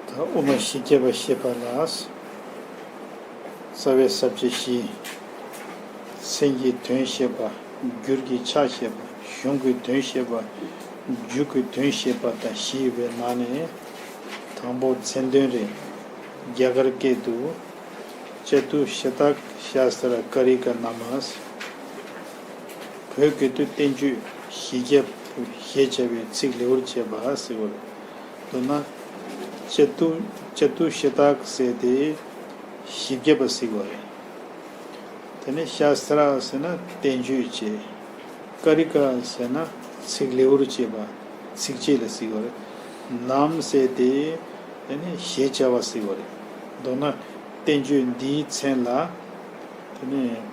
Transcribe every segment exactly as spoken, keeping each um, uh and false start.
ད་དབུ་མ་བཞི་བརྒྱ་པ་བཤད་པ་ལ། རྩ་བའི་ས་བཅད་བཞི། མཚན་གྱི་དོན་བཤད་པ། འགྱུར་གྱི་ཆ་བཤད་པ། གཞུང་གི་དོན་བཤད་པ། མཇུག་གི་དོན་བཤད་པ་དང་བཞི་ཡོད་པའི་ནང་ནས། དང་པོ་མཚན་དོན་རེད། རྒྱ་གར་སྐད་དུ། ཅ་ཏུ་ཤ་ཏ་ཤ་སྟྲ་ཀ་རི་ཀ་ན་མ། བོད་སྐད་དུ་བསྟན་བཅོས་བཞི་བརྒྱ་པོ་ཞེས་བྱ་བའི་ཚིག་ལེའུར་བྱས་པ་ཟེར་བ་རེད། མདོར་ན། ཅ་ཏུ་ཅ་ཏུ་ཤ་ཏ་ཟེར་ཏེ་བཞི་བརྒྱ་པ་ཟེར་བ་རེད། དེ་ནས་ཤ་སྟྲ་ཟེར་ན་བསྟན་བཅོས་བྱས། ཀ་རི་ཀ་ཟེར་ན་ཚིག་ལེའུར་བྱས་པ། ཚིགས་བཅད་ལ་ཟེར་བ་རེད། ནམ་ཟེར་ཏེ་དེ་ནས་ཞེས་བྱ་བ་ཟེར་བ་རེད། མདོར་ན་བསྟན་བཅོས་འདིའི་མཚན་ལ་དེ་ནས་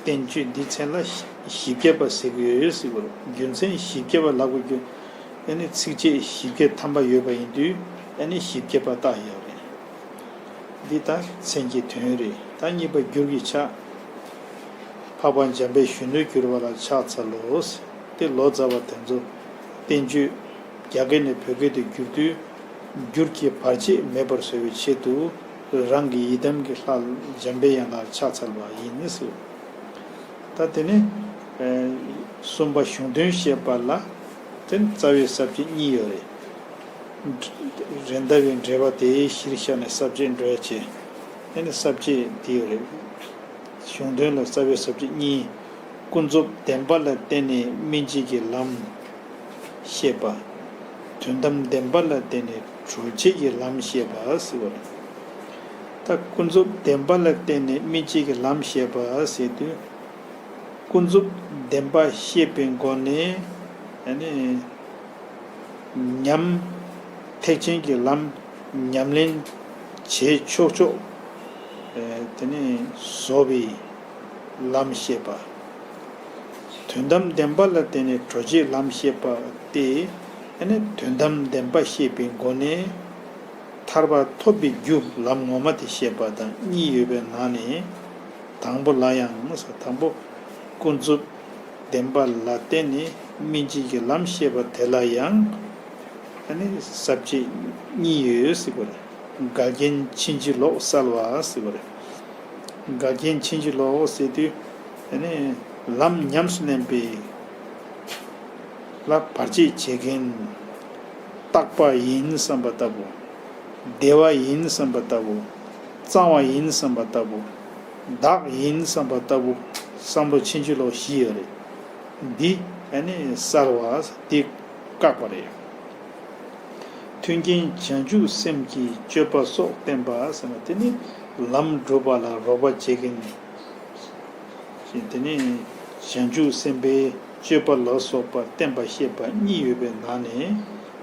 བསྟན་བཅོས་འདིའི་མཚན་ལ་བཞི་བརྒྱ་པ་ཟེར་གྱི་ཡོད་ཟེར་བ་རེད། རྒྱུ་མཚན་བཞི་བརྒྱ་པ་ལབ་དགོས་རྒྱུ། དེ་ནས་ཚིགས་བཅད་བཞི་བརྒྱ་ཐམ་པ་ཡོད་པ་ཡིན་དུས་དེ་ནས་བཞི་བརྒྱ་པ་བཏགས་ཡོད་རེད། འདི་ལྟར་མཚན་གྱི་དོན་རེད། ད་གཉིས་པ་འགྱུར་གྱི་ཆ། འཕགས་པ་འཇམ་དཔལ་གཞོན་ནུར་གྱུར་པ་ལ་ཕྱག་འཚལ་ལོ། དེ་ལོ་ཙཱ་བ་དེ་ཚོ་བསྟན་བཅོས་རྒྱ་སྐད་ནས་བོད་སྐད་དུ་བསྒྱུར་དུས། འགྱུར་གྱི་བར་ཆད་མེད་པར་བཟོ་བའི་ཆེད་དུ། རང་གི་ཡི་དམ་གྱི་ལྷ་འཇམ་དཔལ་དབྱངས་ལ་ཕྱག་འཚལ་བ་ཡིན་ཟེར། ད་དེ་ནས་གསུམ་པ་གཞུང་དོན་བཤད་པ་ལ། དེ་རྩ་བའི་ས་བཅད་གཉིས་ཡོད་རེད། རེད་མདའ་བའི་འགྲེལ་པ་དེའི་གཞིར་བཞག་ནས་ས་བཅད་འགྲོ་ཡ་བྱས། དེ་ནི་ས་བཅད་དེ་ཡོད་རེད། གཞུང་དོན་ལ་རྩ་བའི་ས་བཅད་གཉིས། ཀུན་རྫོབ་བདེན་པ་ལ་བརྟེན་ནས་སྨིན་བྱེད་ཀྱི་ལམ་བཤད་པ། དོན་དམ་བདེན་པ་ལ་བརྟེན་ནས་གྲོལ་བྱེད་ཀྱི་ལམ་བཤད་པ་ཟེར་བ་རེད། ད་ཀུན་རྫོབ་བདེན་པ་ལ་བརྟེན་ནས་སྨིན་བྱེད་ཀྱི་ལམ་བཤད་པ་ཟེར་དུས། ཀུན་རྫོབ་བདེན་པ་ཤེས་པའི་སྒོ་ནས་ཨ་ནི་ཉམས་ཐེག་ཆེན་གྱི་ལམ་ཉམས་ལེན་བྱེད་ཆོག་ཆོག་ཨེ་དེ་ནས་བཟོ་བའི་ལམ་ཤེས་པ། དོན་དམ་བདེན་པ་ལ་བརྟེན་ནས་གྲོལ་བྱེད་ལམ་ཤེས་པ་སྟེ། ཨ་ནི་དོན་དམ་བདེན་པ་ཤེས་པའི་སྒོ་ནས་ཐར་པ་ཐོབ་པའི་རྒྱུ་ལམ་ངོ་མ་དེ་ཤེས་པ་དང་གཉིས་ཡོད་པའི་ནང་ནས། དང་པོ་ལ་ཡང་། དང་པོ་ཀུན་རྫོབ་བདེན་པ་ལ་བརྟེན་ནས་སྨིན་བྱེད་ཀྱི་ལམ་ཤེས་པ་དེ་ལ་ཡང་། ཨ་ནི་ས་བཅད་གཉིས་ཡོད་ཟེར་བ་རེད། འགལ་རྐྱེན་ཕྱིན་ཅི་ལོག་བསལ་བ་ཟེར་བ་རེད། འགལ་རྐྱེན་ཕྱིན་ཅི་ལོག་ཟེར་དུས། ཨ་ནི་ལམ་ཉམས་སུ་ལེན་པའི་ལ་བར་ཆད་བྱེད་མཁན། རྟག་པ་ཡིན་བསམ་པ་ལྟ་བུ། བདེ་བ་ཡིན་བསམ་པ་ལྟ་བུ། གཙང་བ་ཡིན་བསམ་པ་ལྟ་བུ། བདག་ཡིན་བསམ་པ་ལྟ་བུ། བསམ་བློ་ཕྱིན་ཅི་ལོག་བཞི་ཡོད་རེད། འདི་ཨ་ནི་བསལ་བ་འདི་བཀག་པ་རེད། མཐུན་རྐྱེན་བྱང་ཆུབ་སེམས་ཀྱི་སྤྱོད་པ་སོགས་བསྟན་པ་ཟེར་ན། དེ་ནི་ལམ་སྒྲུབ་པ་ལ་རོགས་པ་བྱེད་མཁན། དེ་ནས་བྱང་ཆུབ་སེམས་དཔའི་སྤྱོད་པ་ལ་སོགས་པ་བསྟན་པ་བཤད་པ་གཉིས་ཡོད་པའི་ནང་ནས།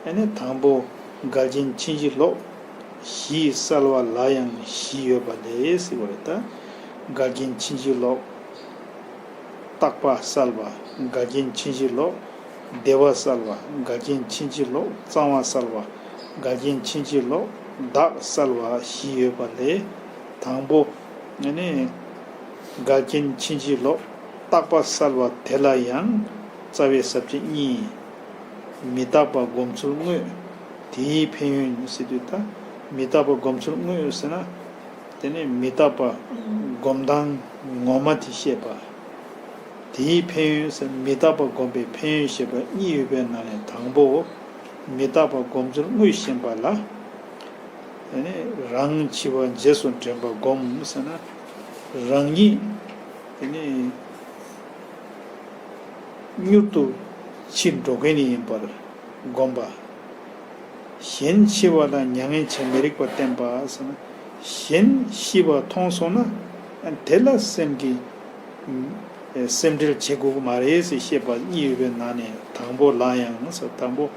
ཨ་ནི་དང་པོ་འགལ་རྐྱེན་ཕྱིན་ཅི་ལོག་བཞི་བསལ་བ་ལ་ཡང་བཞི་ཡོད་པ་ལས་ཟེར་བ་རེད་ད། འགལ་རྐྱེན་ཕྱིན་ཅི་ལོག་རྟག་པ་བསལ་བ། འགལ་རྐྱེན་ཕྱིན་ཅི་ལོག་བདེ་བ་བསལ་བ། འགལ་རྐྱེན་ཕྱིན་ཅི་ལོག་གཙང་བ་བསལ་བ། འགལ་རྐྱེན་ཕྱིན་ཅི་ལོག་བདག་བསལ་བ་བཞི་ཡོད་པ་ལས། དང་པོ་ནི་འགལ་རྐྱེན་ཕྱིན་ཅི་ལོག་རྟག་པ་བསལ་བ་དེ་ལ་ཡང་རྩ་བའི་ས་བཅད་གཉིས། མི་རྟག་པ་སྒོམ་ཚུལ་དངོས། དེའི་ཕན་ཡོན་ཟེར་དུས། ད་མི་རྟག་པ་སྒོམ་ཚུལ་དངོས་ཟེར་ན། དེ་ནས་མི་རྟག་པ་སྒོམ་སྟངས་ངོ་མ་དེ་བཤད་པ། དེའི་ཕན་ཡོན་ཟེར། མི་རྟག་པ་སྒོམ་པའི་ཕན་ཡོན་བཤད་པ་གཉིས་ཡོད་པའི་ནང་ནས། དང་པོ་མི་རྟག་པ་སྒོམ་ཚུལ་དངོས་ཞེན་པ་ལ། དེ་ནས་རང་འཆི་བ་རྗེས་སུ་དྲན་པ་སྒོམ་ཟེར་ན། རང་ཉིད་དེ་ནས་མྱུར་དུ་འཆི་འགྲོ་མཁན་ཡིན་པར་སྒོམ་པ། གཞན་འཆི་བ་ལ་མྱ་ངན་བྱེད་མི་རིགས་པ་བསྟན་པ་ཟེར་ན། གཞན་ཤི་བ་མཐོང་སོང་ན་དེ་ལ་སེམས་ཀྱི་སེམས་ཁྲལ་བྱེད་དགོས་ཀྱི་མ་རེད་ཟེར་བཤད་པ་གཉིས་ཡོད་པའི་ནང་ནས། དང་པོ་ལ་ཡང་ཟེར། དང་པོ་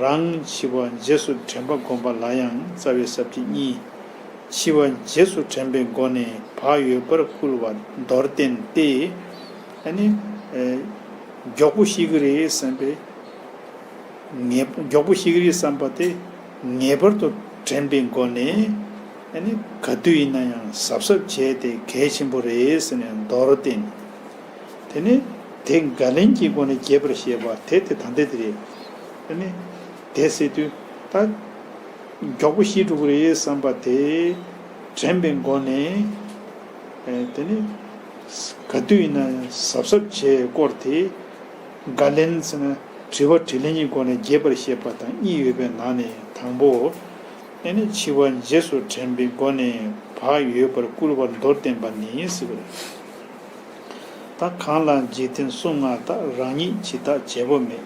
རང་འཆི་བ་རྗེས་སུ་དྲན་པ་སྒོམ་པ་ལ་ཡང་རྩ་བའི་ས་བཅད་གཉིས། འཆི་བ་རྗེས་སུ་དྲན་པའི་སྒོ་ནས་བག་ཡོད་པར་བསྐུལ་བ་མདོར་བསྟན་ཏེ། ཨ་ནི་མགྱོགས་པོ་ཤི་གི་རེད་བསམ་པའི། ངེས་མགྱོགས་པོ་ཤི་གི་རེད་བསམ་པ་དེ་ངེས་པར་དུ་དྲན་པའི་སྒོ་ནས། ཨ་ནི་ག་དུས་ཡིན་ན་ཡང་གཟབ་གཟབ་བྱས་ཏེ་གལ་ཆེན་པོ་རེད་ཟེར་ནས་མདོར་བསྟན། དེ་ནས་དེ་འགལ་རྐྱེན་གྱི་སྒོ་ནས་རྒྱས་པར་བཤད་པ་དེ་དེ་ད་ལྟ་དེ་རེད། ཨ་ནི་དེ་ཟེར་དུས། ད་ མགྱོགས་པོ་ཤི་འགྲོ་གི་རེད་བསམ་པ་དེ་དྲན་པའི་སྒོ་ནས། ཨེ་དེ་ནི་ག་དུས་ཡིན་ན་གཟབ་གཟབ་བྱེད་སྐོར་དེ་བརྒལ་ལན་ཟེར་ན་དྲི་བ་དྲིས་ལན་གྱི་སྒོ་ནས་རྒྱས་པར་བཤད་པ་དང་གཉིས་ཡོད་པའི་ནང་ནས་དང་པོ། ཨེ་ནི་འཆི་བ་རྗེས་སུ་དྲན་པའི་སྒོ་ནས་བག་ཡོད་པར་བསྐུལ་བ་མདོར་བསྟན་པ་ནི་ཟེར་བ་རེད། ད་གང་ལ་འཇིག་རྟེན་གསུམ་མངའ་དག་རང་ཉིད་འཆི་བདག་བྱེད་པོ་མེད།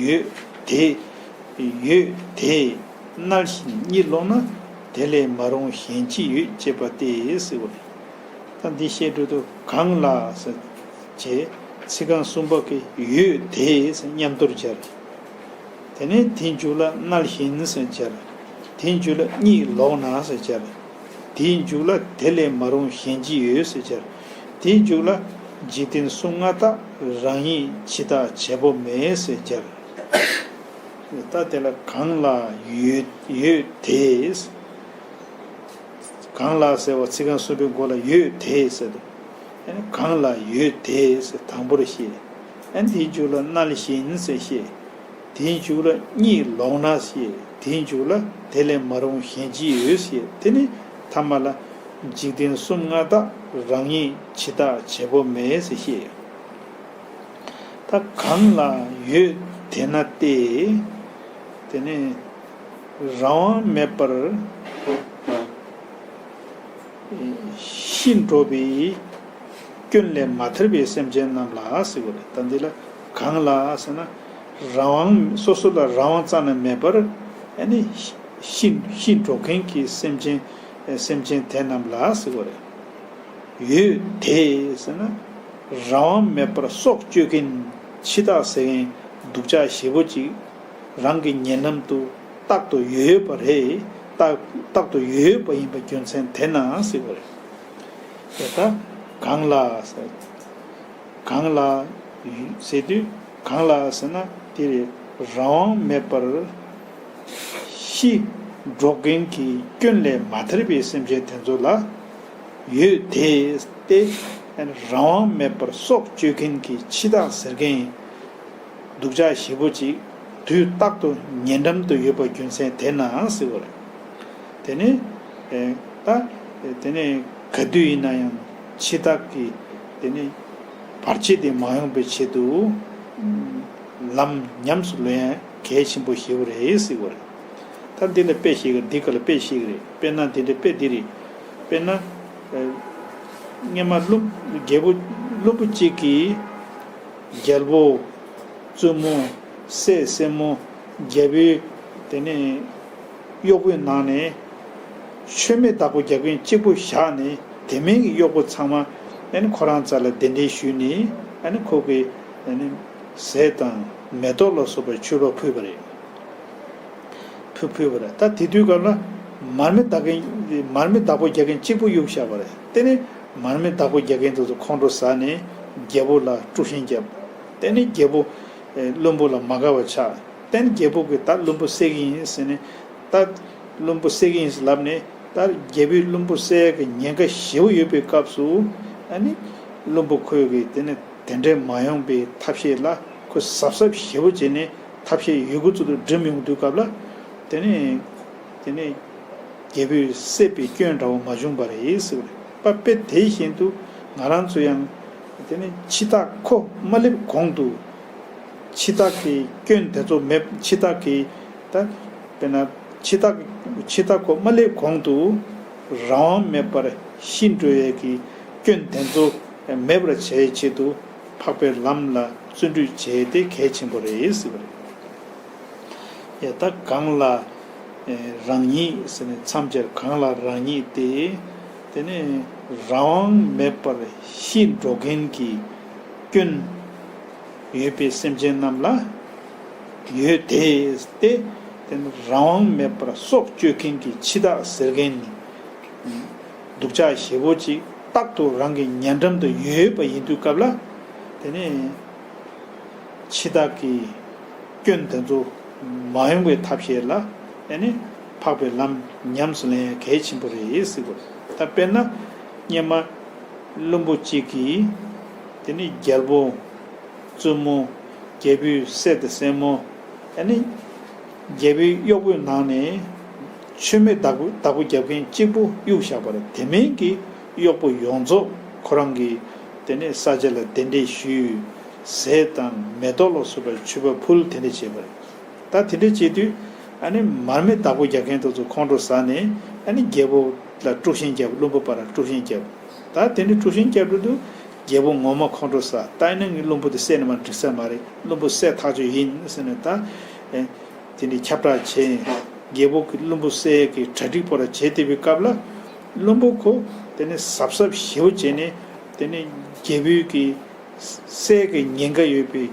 ཡོད་དེ། ཡོད་དེ། མནལ་ཞིང་གཉིད་ལོག་ན། དེ་ལས་མ་རུངས་གཞན་ཅི་ཡོད་ཅེས་པ་སྟེ་ཟེར་བ་རེད། ད་འདི་བཤད་དུས་དུ་གང་ལ་ཟེར་བྱས་ཚིག་རྐང་གསུམ་པ་གི་ཡོད་དེ་ཟེར་མཉམ་དུར་སྦྱར། དེ་ནས་དེའི་མཇུག་ལ་མནལ་ཞིང་ཟེར་སྦྱར། དེའི་མཇུག་ལ་གཉིད་ལོག་ན་ཟེར་སྦྱར། དེའི་མཇུག་ལ་དེ་ལས་མ་རུངས་གཞན་ཅི་ཡོད་ཟེར་སྦྱར། དེའི་མཇུག་ལ་འཇིག་རྟེན་གསུམ་མངའ་དག་རང་ཉིད་འཆི་བདག་བྱེད་པོ་མེད་ཟེར་སྦྱར། ད་དེ་ལ་གང་ལ་ཡོད་ཡོད་དེ། གང་ལ་ཟེར་བ་ཚིག་རྐང་གསུམ་པའི་མགོ་ལ་ཡོད་དེ་ཟེར་དུས། ཨ་ནི་གང་ལ་ཡོད་དེ་ཟེར་དང་པོར་བཤད། ཨ་ནི་དེའི་མཇུག་ལ་མནལ་ཞིང་ཟེར་བཤད། དེའི་མཇུག་ལ་གཉིད་ལོག་ན་ཞེས། དེའི་མཇུག་ལ་དེ་ལས་མ་རུངས་གཞན་ཅི་ཡོད་ཞེས། དེ་ནི་ཐ་མ་ལ་འཇིག་རྟེན་གསུམ་མངའ་དག་རང་ཉིད་འཆི་བདག་བྱེད་པོ་མེད་ཟེར་བཤད། ད་གང་ལ་ཡོད་དེ་ན་སྟེ། དེ་ནི་རང་དབང་མེད་པར་ཤི་འགྲོ་བའི་སྐྱོན་ལས་མ་ཐར་བའི་སེམས་ཅན་རྣམས་ལ་ཟེར་བ་རེད། ད་འདི་ལ་གང་ལ་ཟེར་ན། རང་དབང་སོ་སོ་ལ་རང་དབང་རྩ་ནས་མེད་པར་ཨ་ནི་ཤི་ཤི་འགྲོ་མཁན་གྱི་སེམས་ཅན་སེམས་ཅན་དེ་རྣམས་ལ་ཟེར་བ་རེད། ཡོད་དེ་ཟེར་ན། རང་དབང་མེད་པར་སྲོག་གཅོད་མཁན་འཆི་བདག་ཟེར་མཁན་སྡུག་ཅག་ཞེ་པོ་ཅིག་རང་གི་ཉེ་འགྲམ་དུ་རྟག་ཏུ་ཡོད་ཡོད་པ་རེད། རྟག་རྟག་ཏུ་ཡོད་ཡོད་པ་ཡིན་པ་རྒྱུ་མཚན་དེ་ན་ཟེར་བ་རེད། དེ་ལྟར་གང་ལ་ཟེར། གང་ལ་ཟེར་དུས་གང་ལ་ཟེར་ན་དེ་རེད། རང་དབང་མེད་པར་ཤི་འགྲོ་མཁན་གྱི་སྐྱོན་ལས་མ་ཐར་བའི་སེམས་ཅན་དེ་ཚོ་ལ་ཡོད་དེ་སྟེ། རང་དབང་མེད་པར་སྲོག་གཅོད་མཁན་གྱི་འཆི་བདག་ཟེར་མཁན་སྡུག་ཅག་ཞེ་པོ་ཅིག་དུས་རྟག་ཏུ་ཉེ་འགྲམ་དུ་ཡོད་པ་རྒྱུ་མཚན་དེ་ན་ཟེར་བ་རེད། དེ་ནས་ད་དེ་ནས་ག་དུས་ཡིན་ན་ཡང་འཆི་བདག་གི་དེ་ནས་བར་ཆད་དེ་མ་ཡོང་བའི་ཆེད་དུ་ལམ་ཉམས་སུ་ལེན་ཡ་གལ་ཆེན་པོ་ཞེ་པོ་རེད་ཟེར་བ་རེད། ད་འདི་ལ་དཔེ་ཞིག་འདི་ག་ལ་དཔེ་ཞིག་རེད། དཔེར་ན་འདི་འདྲའི་དཔེ་འདི་རེད། དཔེར་ན་སྔོན་མ་བླུན་རྒྱལ་པོ་བླུན་པོ་གཅིག་གིས་རྒྱལ་པོ་བཙུན་མོ་སྲས་སྲས་མོ་རྒྱལ་པོའི་དེ་ནས་གཡོག་པོའི་ནང་ནས་མཆོད་མེ་བདག་པོ་རྒྱག་མཁན་གཅིག་པུ་བཞག་ནས་དེ་མིན་གྱི་གཡོག་པོ་ཚང་མ་ཨ་ནི་ཁོ་རང་རྩ་ལ་གདན་འདྲེན་ཞུས་ནས་ཨ་ནི་ཁོ་གི་ཨ་ནི་ཟས་དང་མེ་ཏོག་ལ་སོགས་པའི་མཆོད་པ་ཕུལ་བ་རེད། ཕུལ་ཕུལ་བ་རེད། ད་དེ་དུས་སྐབས་ལ་མར་མེ་བདག་གིན་མར་མེ་བདག་པོ་རྒྱག་མཁན་གཅིག་པུ་གཡུགས་བཞག་པ་རེད། དེ་ནས་མར་མེ་བདག་པོ་རྒྱག་མཁན་དེ་ཚོ་ཁོང་ཁྲོ་ཟ་ནས་རྒྱལ་པོ་ལ་དཀྲུག་ཤིང་བརྒྱབ། དེ་ནས་རྒྱལ་པོ་ཨེ་བློན་པོ་ལ་མ་དགའ་བ་ཆགས། དེ་ནས་རྒྱལ་པོ་གིས་ད་བློན་པོ་བསད་ཀྱི་ཡིན་ཟེར་ནས་ད་བློན་པོ་བསད་ཀྱི་ཡིན་ཟེར་ལབ་ནས་ད་རྒྱལ་པོས་བློན་པོ་བསད་ཀྱི་ཉེན་ཁ་ཞེ་པོ་ཡོད་པའི་སྐབས་སུ་ཨ་ནི་བློན་པོ་ཁོས་གིས་དེ་ནས་དེ་འདྲའི་མ་ཡོང་པའི་ཐབས་ཤེས་ལ་ཁོས་གཟབ་གཟབ་ཞེ་པོ་བྱས་ནས་ཐབས་ཤེས་ཡོད་དགུ་ཚུལ་དུ་འགྲིམ་ཡོང་དུས་སྐབས་ལ། དེ་ནས་དེ་ནས་རྒྱལ་པོས་བསད་པའི་སྐྱོན་འདྲ་བོ་མ་བྱུང་བ་རེད་ཟེར་བ་རེད། པ་དཔེ་དེ་བཞིན་དུ་ང་རང་ཚོ་ཡང་དེ་ནས་འཆི་བདག་ཁོ་མ་སླེབས་གོང་དུ་འཆི་བདག་གི་སྐྱོན་དེ་ཚོ་མེད། འཆི་བདག་གི་ད་དཔེར་ན་འཆི་བདག་འཆི་བདག་ཁོ་མ་སླེབས་གོང་དུ་རང་དབང་མེད་པར་ཤི་འགྲོ་ཡས་ཀྱི་སྐྱོན་དེ་ཚོ་མེད་པར་བྱེད་ཆེད་དུ་འཕགས་པའི་ལམ་ལ་བརྩོན་འགྲུས་བྱེད་དེ་གལ་ཆེན་པོ་རེད་ཟེར་བ་རེད། ཡ་ད་གང་ལ་ཨེ་རང་ཉིད་ཟེར་ནས་མཚམས་སྦྱར། གང་ལ་རང་ཉིད་དེ། དེ་ནས་རང་དབང་མེད་པར་ཤི་འགྲོ་མཁན་གྱི་སྐྱོན་ཡོད་པའི་སེམས་ཅན་རྣམས་ལ་ཡོད་དེ་སྟེ། དེ་ནི་རང་དབང་མེད་པར་སྲོག་གཅོད་མཁན་གྱི་འཆི་བདག་ཟེར་མཁན་ནི་སྡུག་ཅག་ཞེ་པོ་ཅིག་རྟག་ཏུ་རང་གི་ཉེ་འགྲམ་དུ་ཡོད་པ་ཡིན་དུས་སྐབས་ལ། དེ་ནས་འཆི་བདག་གི་སྐྱོན་དེ་ཚོ་མ་ཡོང་བའི་ཐབས་ཤེས་ལ་ཨ་ནི་འཕགས་པའི་ལམ་ཉམས་སུ་ལེན་ཡ་གལ་ཆེན་པོ་རེད་ཟེར་བ་རེད། ད་དཔེར་ན་སྔོན་མ་བློན་པོ་གཅིག་གིས་དེ་ནི་རྒྱལ་པོ་བཙུན་མོ་རྒྱལ་པོའི་སྲས་དང་སྲས་མོ་ཨ་ནི་རྒྱལ་པོའི་གཡོག་པོའི་ནང་ནས་ མཆོད་མེ་བདག་པོ་བདག་པོ་རྒྱབ་མཁན་གཅིག་པུ་གཡུག་བཞག་པ་རེད། དེ་མིན་གྱི་གཡོག་པོ་ཡོངས་རྫོགས་ཁོ་རང་གི་དེ་ནས་ས་ཆ་ལ་གདན་འདྲེན་ཞུས། ཟས་དང་མེ་ཏོག་ལ་སོགས་པའི་མཆོད་པ་ཕུལ། དེ་འདྲ་བྱས་པ་རེད། ད་དེ་འདྲ་བྱེད་དུས་ཨ་ནི་མར་མེ་བདག་པོ་རྒྱག་མཁན་དེ་ཚོ་ཁོང་ཁྲོ་ཟ་ནས་ཨ་ནི་རྒྱལ་པོ་ལ་དཀྲུག་ཤིང་བརྒྱབ། བློན་པོ་པ་ལ་དཀྲུག་ཤིང་བརྒྱབ། ད་དེ་འདྲ་དཀྲུག་ཤིང་བརྒྱབ་འགྲོ་དུས་རྒྱལ་པོ་ངོ་མ་ཁོང་ཁྲོ་ཟ། ད་ཡིན་ན་ངས་བློན་པོ་དེ་བསད་ནས་མར་འགྲིག་ས་མ་རེད། བློན་པོ་བསད་ཐག་ཆོད་ཡིན་ཟེར་ནས་ད་ཨེ་དེ་འདྲའི་ཁྱབ་བསྒྲགས་བྱས། རྒྱལ་པོ་གིས་བློན་པོ་བསད་ཀྱི་གྲ་སྒྲིག་པོ་ར་བྱས་བསྡད་པའི་སྐབས་ལ། བློན་པོ་ཁོ་དེ་ནས་གཟབ་གཟབ་ཞེ་པོ་བྱས་ནས་དེ་ནས་རྒྱལ་པོའི་གི་བསད་ཀྱི་ཉེན་ཁ་ཡོད་པའི་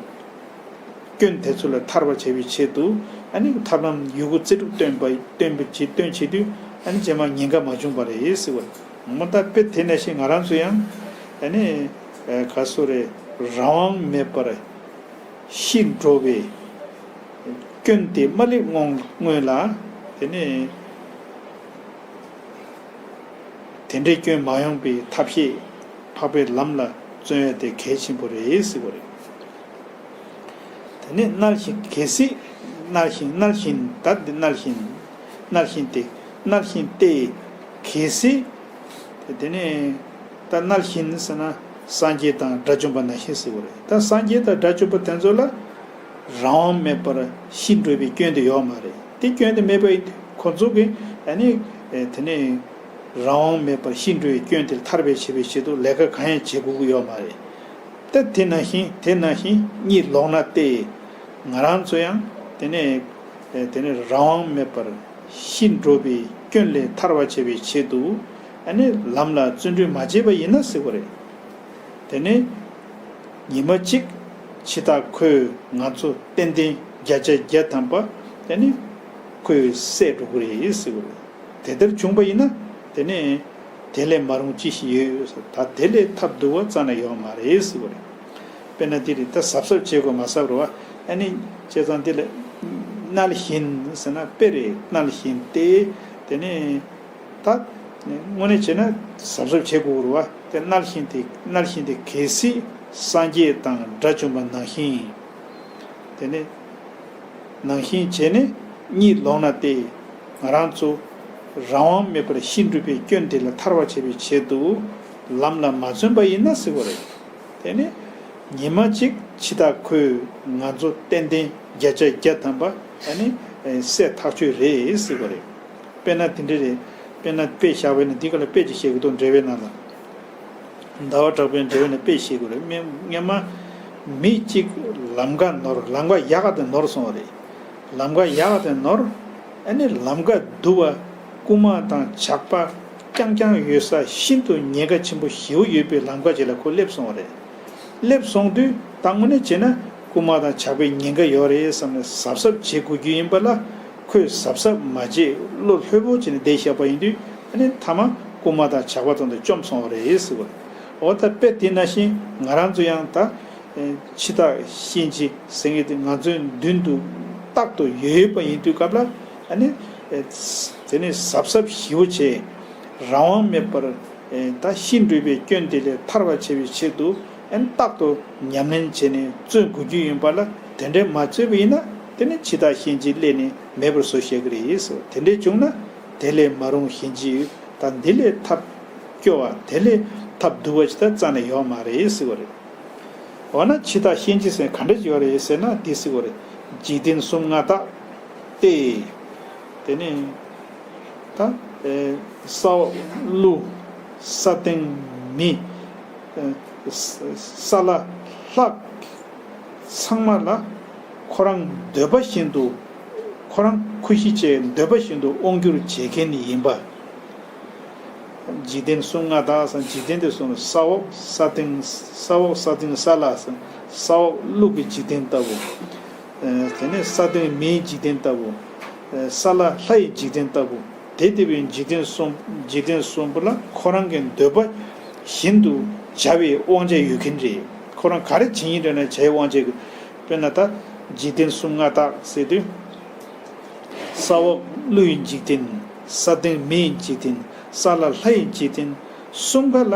སྐྱོན་དེ་ཚོ་ལས་ཐར་བ་བྱེད་པའི་ཆེད་དུ་ཨ་ནི་ཐབས་ལམ་ཡོད་རྒུ་རྩལ་སྤྲུགས་སྟོན་པ་སྟོན་པ་བྱེད་སྟོན་བྱེད་དུས་ཨ་ནི་རྗེས་མ་ཉེན་ཁ་མ་བྱུང་བ་རེད་ཟེར་བ་རེད། ངོ་མ་ད་དཔེ་དེ་ནང་བཞིན་ང་རང་ཚོ་ཡང་ཨ་ནི་ག་སོ་རེ་རང་དབང་མེད་པར་ཤི་འགྲོ་བའི་སྐྱོན་དེ་མ་སླེབས་སྔོན་སྔོན་ལ་དེ་ནས་དེ་འདྲའི་སྐྱོན་མ་ཡོང་པའི་ཐབས་ཤེས་འཕགས་པའི་ལམ་ལ་བརྩོན་ཡ་དེ་གལ་ཆེན་པོ་རེད་ཟེར་བ་རེད། དེ་ནས་མནལ་ཞིང་གལ་སྲིད། མནལ་ཞིང་མནལ་ཞིང་ད་འདི་མནལ་ཞིང་མནལ་ཞིང་སྟེ། མནལ་ཞིང་སྟེ། གལ་སྲིད། དེ་ནས་ད་མནལ་ཞིང་ཟེར་ན་སངས་རྒྱས་དང་དགྲ་བཅོམ་པ་ནང་བཞིན་ཟེར་བ་རེད། ད་སངས་རྒྱས་དང་དགྲ་བཅོམ་པ་དེ་ཚོ་ལ་རང་དབང་མེད་པར་ཤི་འགྲོ་བའི་སྐྱོན་དེ་ཡོད་མ་རེད། དེ་སྐྱོན་དེ་མེད་པ་ཡིན་དུས་ཁོ་ཚོ་གིས་ཨ་ནི་དེ་ནས་རང་དབང་མེད་པར་ཤི་འགྲོ་བའི་སྐྱོན་དེ་ཐར་པའི་བྱེད་པའི་ཆེད་དུ་ལས་ཀ་གང་ཡང་བྱེད་དགོས་ཀྱི་ཡོད་མ་རེད། ད་དེ་ནང་བཞིན་དེ་ནང་བཞིན་གཉིད་ལོག་ན་སྟེ། ང་རང་ཚོ་ཡང་དེ་ནས་དེ་ནས་རང་དབང་མེད་པར་ཤི་འགྲོ་བའི་སྐྱོན་ལས་ཐར་བར་བྱེད་པའི་ཆེད་དུ་ཨ་ནི་ལམ་ལ་བརྩོན་འགྲུས་མ་བྱས་པ་ཡིན་ན་ཟེར་བ་རེད། དེ་ནས་ཉི་མ་གཅིག་འཆི་བདག་ཁོས་ང་ཚོ་ཏན་ཏན་བརྒྱ་ཆ་བརྒྱ་ཐམ་པ་དེ་ནས་ཁོས་བསད་འགྲོ་གི་རེད་ཟེར་བ་རེད། དེ་ལྟར་བྱུང་བ་ཡིན་ན་དེ་ནས་དེ་ལས་མ་རུང་ཅི་ཞིག་ཡོད་ཟེར། ད་དེ་ལས་ཐབས་སྡུག་པ་རྩ་ནས་ཡོད་མ་རེད་ཟེར་བ་རེད། དཔེར་ན་དེ་རེད། ད་གཟབ་གཟབ་བྱེད་དགོས་མ་གཟབ་རེད་བ། ཨ་ནི་བྱས་ཙང་དེ་ལ་མནལ་ཞིང་ཟེར་ན་དཔེ་རེད། མནལ་ཞིང་སྟེ། དེ་ནས་ད་དངོས་གནས་བྱས་ན་གཟབ་གཟབ་བྱེད་དགོས་རེད་བ། དེ་མནལ་ཞིང་དེ་མནལ་ཞིང་དེ་གལ་སྲིད་སངས་རྒྱས་དང་དགྲ་བཅོམ་པ་ནང་བཞིན། དེ་ནས་ནང་བཞིན་བྱས་ནས་གཉིད་ལོག་ན་སྟེ། ང་རང་ཚོ་རང་དབང་མེད་པར་ཤི་འགྲོ་བའི་སྐྱོན་དེ་ལས་ཐར་བར་བྱེད་པའི་ཆེད་དུ་ལམ་ལ་མ་བརྩོན་པ་ཡིན་ན་ཟེར་བ་རེད། དེ་ནས་ཉི་མ་གཅིག་འཆི་བདག་ཁོས་ང་ཚོ་ཏན་ཏན་བརྒྱ་ཆ་བརྒྱ་ཐམ་པ་ཨ་ནི་བསད་ཐག་ཆོད་རེད་ཟེར་བ་རེད། དཔེར་ན་དེ་འདྲ་རེད། དཔེར་ན་དཔེ་བཞག་པ་ཡིན་ན་འདི་ག་ལ་དཔེ་ཅིག་བཤད་ཀྱི་འདུག་འགྲེལ་པའི་ནང་ལ། ཟླ་བ་གྲགས་པའི་འགྲེལ་པ་ནས་དཔེ་བཤད་དགོས་རེད། སྔོན་མ་མི་གཅིག་ལམ་ཁ་ནོར། ལམ་ཁ་ཡག་ག་དེ་ནོར་སོང་བ་རེད། ལམ་ཁ་ཡག་ག་དེ་ནོར། ཨ་ནི་ལམ་ཁ་སྡུག་པ། རྐུན་མ་དང་ཇག་པ་རྐྱང་རྐྱང་ཡོད་ས། ཤིན་ཏུ་ཉེན་ཁ་ཆེན་པོ་ཞེ་པོ་ཡོད་པའི་ལམ་ཁ་ཅིག་ལ་ཁོ་སླེབས་སོང་བ་རེད། སླེབས་སོང་དུས་ད་དངོས་གནས་བྱས་ན་རྐུན་མ་དང་ཇག་པའི་ཉེན་ཁ་ཡོད་རེད་བསམ་ནས་གཟབ་གཟབ་བྱེད་དགོས་རྒྱུ་ཡིན་པ་ལ། ཁོས་གཟབ་གཟབ་མ་བྱས་བློ་ལྷོད་པོ་བྱས་ནས་བསྡད་བཞག་པ་ཡིན་དུས། ཨ་ནི་མཐའ་མ་རྐུན་མ་དང་ཇག་པ་དང་དུ་བཅོམ་སོང་བ་རེད་ཟེར་བ་རེད། འོ་ད་དཔེ་དེ་ནང་བཞིན་ང་རང་ཚོ་ཡང་ད་འཆི་བདག་གཤིན་རྗེ་ཟེར་མཁན་དེ་ང་ཚོའི་མདུན་དུ་རྟག་ཏུ་ཡོད་པ་ཡིན་དུས་སྐབས་ལ། ཨ་ནི་དེ་ནས་གཟབ་གཟབ་ཞེ་པོ་བྱས། རང་དབང་མེད་པར་ད་ཤི་འགྲོ་བའི་སྐྱོན་དེ་ལས་ཐར་བར་བྱེད་པའི་ཆེད་དུ། ཨ་ནི་རྟག་ཏུ་ཉམས་ལེན་བྱས་ནས་བརྩོན་དགོས་རྒྱུ་ཡིན་པ་ལ། དེ་འདྲའི་མ་བརྩོན་པ་ཡིན་ན་དེ་ནི་འཆི་བདག་གཤིན་རྗེ་སླེབས་ནས་མེད་པར་བཟོ་བྱེད་ཀྱི་རེད་ཟེར། དེ་འདྲའི་བྱུང་ན་དེ་ལས་མ་རུང་གཤིན་རྗེ་ཡོད། ད་འདི་ལས་ཐབས་སྐྱོ་བ། དེ་ལས་ཐབས་སྡུག་པ་ཅིག་ད་རྩ་ནས་ཡོད་མ་རེད་ཟེར་བ་རེད། འོ་ན་འཆི་བདག་གཤིན་རྗེ་ཟེར་ག་འདྲ་ཅིག་ཡོད་རེད་ཟེར་ན། འདི་ཟེར་བ་རེད། འཇིག་རྟེན་གསུམ་མངའ་བདག་སྟེ། དེ་ནས་ད་ས་འོག་ཀླུ། ས་སྟེང་མི། ས་ལ་ལྷ། ཚང་མ་ལ་ཁོ་རང་འདོད་པ་བཞིན་དུ། ཁོ་རང་ཁུ་བྱུག་ཅིག་འདོད་པ་བཞིན་དུ་དབང་བསྒྱུར་བྱེད་མཁན་ཡིན་པ། འཇིག་རྟེན་གསུམ་མངའ་བདག་ཟེར། འཇིག་རྟེན་དེ་གསུམ། ས་འོག་ས་སྟེང་། ས་འོག་ས་སྟེང་ས་ལ་ཟེར། ས་འོག་ཀླུ་གི་འཇིག་རྟེན་ལྟ་བུ། དེ་ནས་ས་སྟེང་མིའི་འཇིག་རྟེན་ལྟ་བུ། ས་ལ་ལྷ་ཡི་འཇིག་རྟེན་ལྟ་བུ། དེ་ལྟ་བུའི་འཇིག་རྟེན་གསུམ། འཇིག་རྟེན་གསུམ་པོ་ལ་ཁོ་རང་གི་འདོད་པ་བཞིན་དུ་བྱ་བའི་དབང་ཆ་ཡོད་མཁན་རེད། ཁོ་རང་ག་རེ་བྱེད་ཀྱི་འདོད་ན་བྱ་བའི་དབང་ཆ་ཡོད། དཔེར་ན་ད་འཇིག་རྟེན་གསུམ་མངའ་བདག་ཟེར་དུས། ས་འོག་ཀླུ་ཡི་འཇིག་རྟེན། ས་སྟེང་མི་ཡི་འཇིག་རྟེན། ས་ལ་ལྷ་ཡི་འཇིག་རྟེན། གསུམ་ཀ་ལ་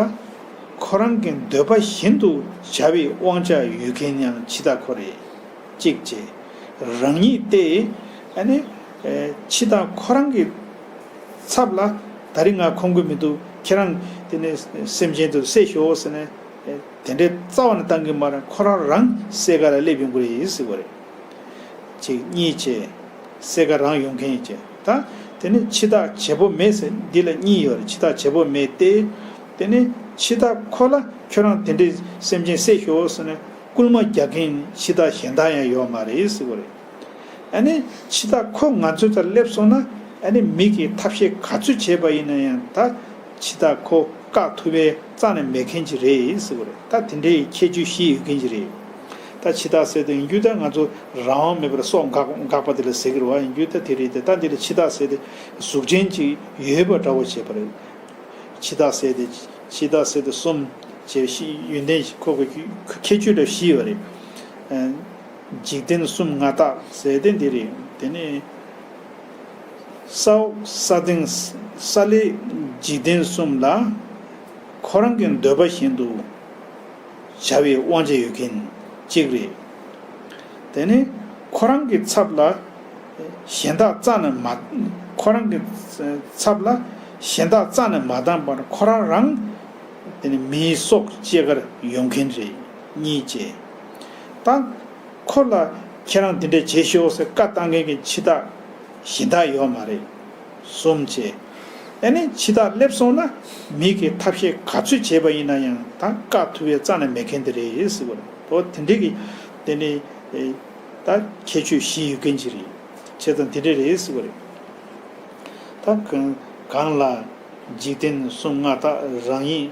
ཁོ་རང་གི་འདོད་པ་བཞིན་དུ་བྱ་བའི་དབང་ཆ་ཡོད་མཁན་ཡང་འཆི་བདག་ཁོ་རེད། གཅིག་བྱས། རང་ཉིད་དེ་ཨ་ནི་འཆི་བདག་ཁོ་རང་གི་ ཚབ་ལ། ད་རིང་ང་ཁོམ་གི་མི་འདུག་ཁྱེད་རང་དེ་ནས་སེམས་ཅན་དེ་བསད་ཤོག་ཟེར་ནས། དེ་འདྲའི་རྩ་བ་ནས་བཏང་གི་མ་རེད། ཁོ་རང་རང་བསད་ག་ལ་སླེབས་ཡོང་གི་རེད་ཟེར་བ་རེད། གཅིག་གཉིས་བྱས། བསད་ག་རང་ཡོང་མཁན་བྱས། ད་དེ་ནས་འཆི་བདག་བྱེད་པོ་མེད་ཟེར། འདི་ལ་གཉིས་ཡོད་རེད། འཆི་བདག་བྱེད་པོ་མེད་དེ། དེ་ནས་འཆི་བདག་ཁོ་ལ་ཁྱོད་རང་དེ་འདྲའི་སེམས་ཅན་བསད་ཤོག་ཟེར་ནས་སྐུལ་མ་རྒྱག་མཁན་འཆི་བདག་གཞན་དག་ཡང་ཡོད་མ་རེད་ཟེར་བ་རེད། ཨ་ནི་འཆི་བདག་ཁོ་ང་ཚོའི་རྩར་སླེབས་སོང་ན། ཨ་ནི་མི་གིས་ཐབས་ཤེས་ག་ཚོད་བྱས་པ་ཡིན་ན་ཡང་། ད་འཆི་བདག་ཁོ་བཀག་ཐུབ་པའི་རྩ་ནས་མེད་མཁན་ཅིག་རེད་ཟེར་བ་རེད། ད་དེ་འདྲའི་ཁྱད་ཆོས་བཞི་ཡོད་མཁན་ཅིག་རེད། ད་འཆི་བདག་ཟེར་དུས་ཡིན་རྒྱུ་ད་ང་ཚོ་རང་དབང་མེད་པར་སྲོག་འགག་འགག་པ་དེ་ལ་ཟེར་གི་རེད་བ། ཡིན་རྒྱུ་ད་དེ་རེད་དེ། ད་འདི་ལ་འཆི་བདག་ཟེར་དེ་གཟུགས་ཅན་ཅིག་ཡོད་པ་འདྲ་བོ་བྱས་པ་རེད། འཆི་བདག་ཟེར་དེ། འཆི་བདག་ཟེར་དེ་གསུམ་བྱས། ཡོན་ཏན་ཁོ་གི་ཁྱད་ཆོས་འདྲ་བཞི་ཡོད་རེད། འཇིག་རྟེན་གསུམ་མངའ་བདག་ཟེར་དེ་འདི་རེད། དེ་ནས་ས་འོག་ས་སྟེང་ས་བླའི་འཇིག་རྟེན་གསུམ་ལ་ཁོ་རང་གི་འདོད་པ་བཞིན་དུ་བྱ་བའི་དབང་ཆ་ཡོད་མཁན་གཅིག་རེད། དེ་ནས་ཁོ་རང་གི་ཚབ་ལ་གཞན་དག་རྩ་ནས་མ། ཁོ་རང་གི་ཚབ་ལ་གཞན་དག་རྩ་ནས་མ་བཏང་བར་ཁོ་རང་རང་། དེ་ནས་མིའི་སྲོག་བཅད་གར་ཡོང་མཁན་རེད། གཉིས་བྱས། ད་ཁོ་ལ་ཁྱེད་རང་འདི་འདྲ་བྱེད་ཤོག་ཟེར་བཀའ་བཏང་མཁན་གྱི་འཆི་བདག་གཞན་དག་ཡོད་མ་རེད། གསུམ་བྱས། ཨ་ནི་འཆི་བདག་སླེབས་སོང་ན་མི་གིས་ཐབས་ཤེས་ག་ཚོད་བྱས་པ་ཡིན་ན་ཡང་ད་བཀག་ཐུབ་པའི་རྩ་ནས་མེད་མཁན་དེ་རེད་ཟེར་བ་རེད། འོ་དེ་འདྲའི་གི་དེ་ནི་ད་ཁྱད་ཆོས་བཞི་ཡོད་མཁན་ཅིག་རེད། བྱས་ཙང་དེ་འདྲ་རེད་ཟེར་བ་རེད། ད་གང་གང་ལ། འཇིག་རྟེན་གསུམ་མངའ་བདག་རང་ཉིད།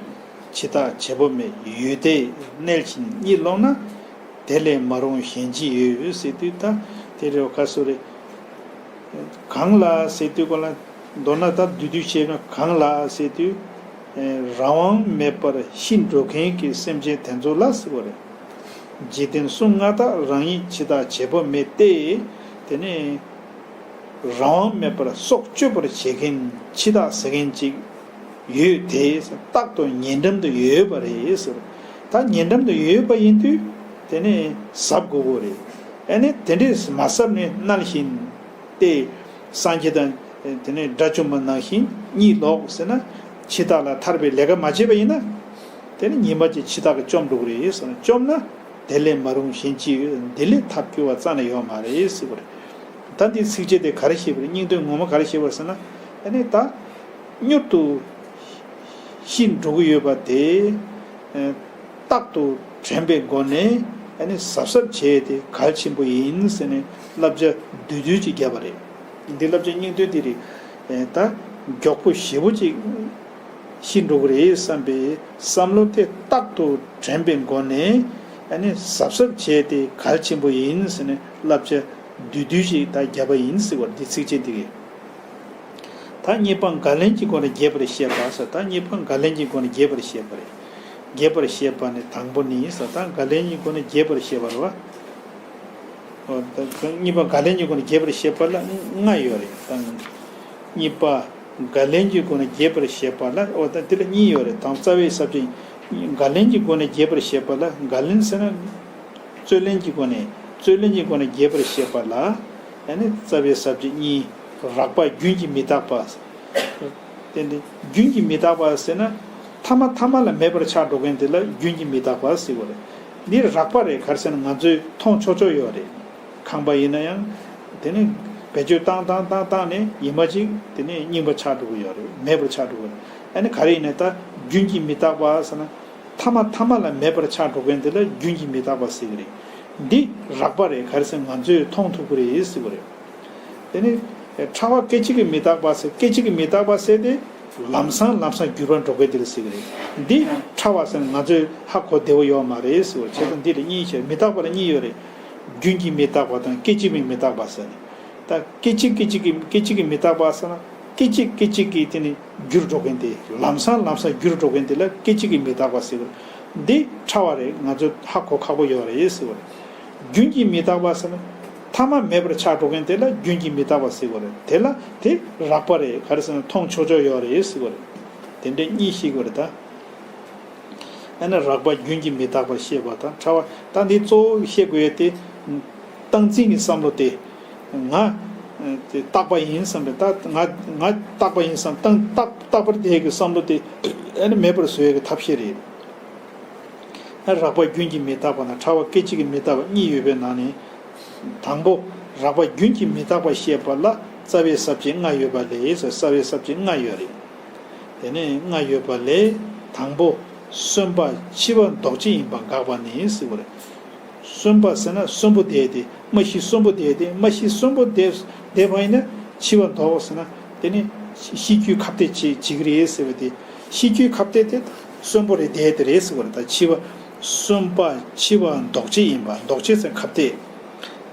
འཆི་བདག་བྱེད་པོ་མེད། ཡོད་དེ་གནས་ཕྱིན་གཉིད་ལོག་ན། དེ་ལས་མ་རུངས་གཞན་ཅི་ཡོད་ཟེར་དུས། ད་དེ་རེད་བ། ག་སོ་རེད། གང་ལ་ཟེར་དུས་གོ་ལ། མདོར་ན་ད་བསྡུས་བསྡུས་བྱས་ན་གང་ལ་ཟེར་དུས། རང་དབང་མེད་པར་ཤི་འགྲོ་མཁན་གྱི་སེམས་ཅན་དེ་ཚོ་ལ་ཟེར་བ་རེད། འཇིག་རྟེན་གསུམ་མངའ་བདག་རང་ཉིད། འཆི་བདག་བྱེད་པོ་མེད་དེ། དེ་ནས་རང་དབང་མེད་པར་སྲོག་གཅོད་པར་བྱེད་མཁན་འཆི་བདག་ཟེར་མཁན་ཅིག་ཡོད་དེ། རྟག་ཏུ་ཉེ་འགྲམ་དུ་ཡོད་པ་རེད་ཟེར། ད་ཉེ་འགྲམ་དུ་ཡོད་པ་ཡིན་དུས་དེ་ནས་གཟབ་དགོས་ཀྱི་རེད། ཨ་ནི་དེ་འདྲས་མ་གཟབ་ནས་གནང་བཞིན་ཏེ། སངས་རྒྱས་དང་དེ་ནས་དགྲ་བཅོམ་པ་ནང་བཞིན་གཉིད་ལོག་ཟེར་ན། འཆི་བདག་ལ་ཐར་པའི་ལས་ཀ་མ་བྱས་པ་ཡིན་ན། དེ་ནི་ཉི་མ་གཅིག་འཆི་བདག་གིས་བཅོམ་འགྲོ་གི་རེད་ཟེར་ན། བཅོམ་ན་དེ་ལས་མ་རུངས་གཞན་ཅི་ཡོད། འདི་ལས་ཐབས་སྐྱོ་བ་རྩ་ནས་ཡོད་མ་རེད་ཟེར་བ་རེད། ད་འདིའི་ཚིགས་བཅད་དེ་ག་རེ་བཤད་པ་རེད། སྙིང་དོན་ངོ་མ་ག་རེ་བཤད་པ་རེད་ཟེར་ན། ཨ་ནི་ད་མྱུར་དུ་ཤི་འགྲོ་གི་ཡོད་པ་དེ། ཨ་རྟག་ཏུ་དྲན་པའི་སྒོ་ནས་ཨ་ནི་གཟབ་གཟབ་བྱས་ཏེ་གལ་ཆེན་པོ་ཡིན་ཟེར་ནས་བསླབ་བྱ་བསྡུས་བསྡུས་ཅིག་བརྒྱབ་པ་རེད། འདི་བསླབ་བྱ་སྙིང་དོན་འདི་རེད། ཨ་ད་མགྱོགས་པོ་ཞེ་པོ་ཅིག་ཤི་འགྲོ་གི་རེད་བསམ་པའི་བསམ་བློ་དེ་རྟག་ཏུ་དྲན་པའི་སྒོ་ནས། ཨ་ནི་གཟབ་གཟབ་བྱས་ཏེ་གལ་ཆེན་པོ་ཡིན་ཟེར་ནས་བསླབ་བྱ་བསྡུས་བསྡུས་ཤིག་ད་བརྒྱབ་པ་ཡིན་ཟེར་བ། འདི་ཚིགས་བཅད་འདི་གིས། ད་གཉིས་པ་འགལ་རྐྱེན་གྱི་སྒོ་ནས་རྒྱས་པར་བཤད་པ་ཟེར། ད་གཉིས་པ་འགལ་རྐྱེན་གྱི་སྒོ་ནས་རྒྱས་པར་བཤད་པ་རེད། རྒྱས་པར་བཤད་པ་ནི་དང་པོ་ནི་ཟེར། ད་འགལ་རྐྱེན་གྱི་སྒོ་ནས་རྒྱས་པར་བཤད་པ་རེད་བ། འོ་ད་གཉིས་པ་འགལ་རྐྱེན་གྱི་སྒོ་ནས་རྒྱས་པར་བཤད་པ་ལ་ལྔ་ཡོད་རེད། ད་གཉིས་པ་འགལ་རྐྱེན་གྱི་སྒོ་ནས་རྒྱས་པར་བཤད་པ་ལ། འོ་ད་འདི་ལ་གཉིས་ཡོད་རེད། དང་རྩ་བའི་ས་བཅད། འགལ་རྐྱེན་གྱི་སྒོ་ནས་རྒྱས་པར་བཤད་པ་ལ། འགལ་རྐྱེན་ཟེར་ན། རྩོད་ལེན་གྱི་སྒོ་ནས། རྩོད་ལེན་གྱི་སྒོ་ནས་རྒྱས་པར་བཤད་པ་ལ། ཨ་ནི་རྩ་བའི་ས་བཅད་གཉིས། རགས་པ་རྒྱུན་གྱིས་མི་རྟག་པ། དེ་འདི་རྒྱུན་གྱིས་མི་རྟག་པ་ཟེར་ན། ཐ་མ་ཐ་མ་ལ་མེད་པར་ཆགས་འགྲོ་མཁན་དེ་ལ་རྒྱུན་གྱིས་མི་རྟག་པ་ཟེར་བ་རེད། འདི་རགས་པ་རེད། ག་རེ་ཟེར་ན་ང་ཚོས་མཐོང་ཆོག་ཆོག་ཡོད་རེད། ཁང་པ་ཡིན་ན་ཡང་། དེ་ནི་བེད་སྤྱོད་བཏང་བཏང་བཏང་བཏང་ནས་ཉི་མ་གཅིག་དེ་ནི་རྙིང་པ་ཆགས་འགྲོ་གི་ཡོད་རེད། མེད་པར་ཆགས་འགྲོ་གི་རེད། ཨ་ནི་ག་རེ་ཡིན་ན་ད་རྒྱུན་གྱིས་མི་རྟག་པ་ཟེར་ན། ཐ་མ་ཐ་མ་ལ་མེད་པར་ཆགས་འགྲོ་མཁན་དེ་ལ་རྒྱུན་གྱིས་མི་རྟག་པ་ཟེར་གི་རེད། འདི་རགས་པ་རེད། ག་རེ་ཟེར་ང་ཚོས་མཐོང་ཐུབ་ཀྱི་རེད་ཟེར་བ་རེད། དེ་ནི་ཕྲ་བ་སྐད་ཅིག་གིས་མི་རྟག་པ་ཟེར། སྐད་ཅིག་གིས་མི་རྟག་པ་ཟེར་ཏེ་ལམ་སང་ལམ་སང་འགྱུར་བ་འགྲོ་མཁན་དེ་ལ་ཟེར་གི་རེད། འདི་ཕྲ་བ་ཟེར་ན་ང་ཚོས་ཧ་གོ་བདེ་བོ་ཡོད་མ་རེད་ཟེར་བ་རེད། བྱས་ཙང་འདི་ལ་གཉིས་ཡོད་རེད། མི་རྟག་པ་ལ་གཉིས་ཡོད་རེད། རྒྱུན་གྱིས་མི་རྟག་པ་དང་སྐད་ཅིག་མིན་མི་རྟག་པ་ཟེར་ནས། ད་སྐད་ཅིག་སྐད་ཅིག་གིས་སྐད་ཅིག་གིས་མི་རྟག་པ་ཟེར་ན། སྐད་ཅིག་སྐད་ཅིག་གིས་དེ་ནི་འགྱུར་འགྲོ་མཁན་དེ། ལམ་སང་ལམ་སང་འགྱུར་འགྲོ་མཁན་དེ་ལ་སྐད་ཅིག་གིས་མི་རྟག་པ་ཟེར་བ་རེད། འདི་ཕྲ་བ་རེད། ང་ཚོ་ཧ་གོ་ཁག་པོ་ཡོད་རེད་ཟེར་བ་རེད། རྒྱུན་གྱིས་མི་རྟག་པ་ཟེར་ན། ཐ་མ་མེད་པར་ཆགས་འགྲོ་མཁན་དེ་ལ་རྒྱུན་གྱིས་མི་རྟག་པ་ཟེར་བ་རེད། དེ་ལ་དེ་རགས་པ་རེད། ག་རེ་ཟེར་ན་མཐོང་ཆོག་ཆོག་ཡོད་རེད་ཟེར་བ་རེད། དེ་འདྲ་གཉིས་ཤེས་དགོས་རེད་ད། ཨ་ནི་རགས་པ་རྒྱུན་གྱིས་མི་རྟག་པར་ཤེས་པ་དང་ཕྲ་བ། ད་འདི་གཙོ་བོ་ཤེས་དགོས་ཡས་དེ། སྟངས་འཛིན་གྱི་བསམ་བློ་དེ། ང་ དེ་རྟག་པ་ཡིན་བསམ་པའི། ད་ང་ང་རྟག་པ་ཡིན་བསམ། རྟག་རྟག་རྟག་པར་དེ་གི་བསམ་བློ་དེ་ཨ་ནི་མེད་པར་བཟོ་ཡས་ཀྱི་ཐབས་ཤེས་རེད། རགས་པ་རྒྱུན་གྱིས་མི་རྟག་པ་དང་ཕྲ་བ་སྐད་ཅིག་གིས་མི་རྟག་པ་གཉིས་ཡོད་པའི་ནང་ནས། དང་པོ། རགས་པ་རྒྱུན་གྱིས་མི་རྟག་པ་བཤད་པ་ལ་རྩ་བའི་ས་བཅད་ལྔ་ཡོད་པ་ལས། རྩ་བའི་ས་བཅད་ལྔ་ཡོད་རེད། དེ་ནས་ལྔ་ཡོད་པ་ལས། དང་པོ། གསོན་པ་འཆི་བ་ལྡོག་བྱེད་ཡིན་པ་དགག་པ་ནི་ཟེར་བ་རེད། གསོན་པ་ཟེར་ན་གསོན་པོ་བསྡད་དེ། མ་ཤི་གསོན་པོ་བསྡད་དེ། མ་ཤི་གསོན་པོ་བསྡད་བསྡད་པ་ཡིན་ན། འཆི་བ་ལྡོག་ཟེར་ན། དེ་ནི་ཤི་ཤི་རྒྱུའི་ཁ་གཏད་བྱེད་བྱེད་ཀྱི་རེད་ཟེར་བ་དེ། ཤི་རྒྱུའི་ཁ་གཏད་དེ་གསོན་པོ་རེད། བསྡད་དེ་རེད་ཟེར་བ་རེད། ད་འཆི་བ། གསོན་པ་འཆི་བ་ལྡོག་བྱེད་ཡིན་པ། ལྡོག་བྱེད་ཟེར་ཁ་གཏད།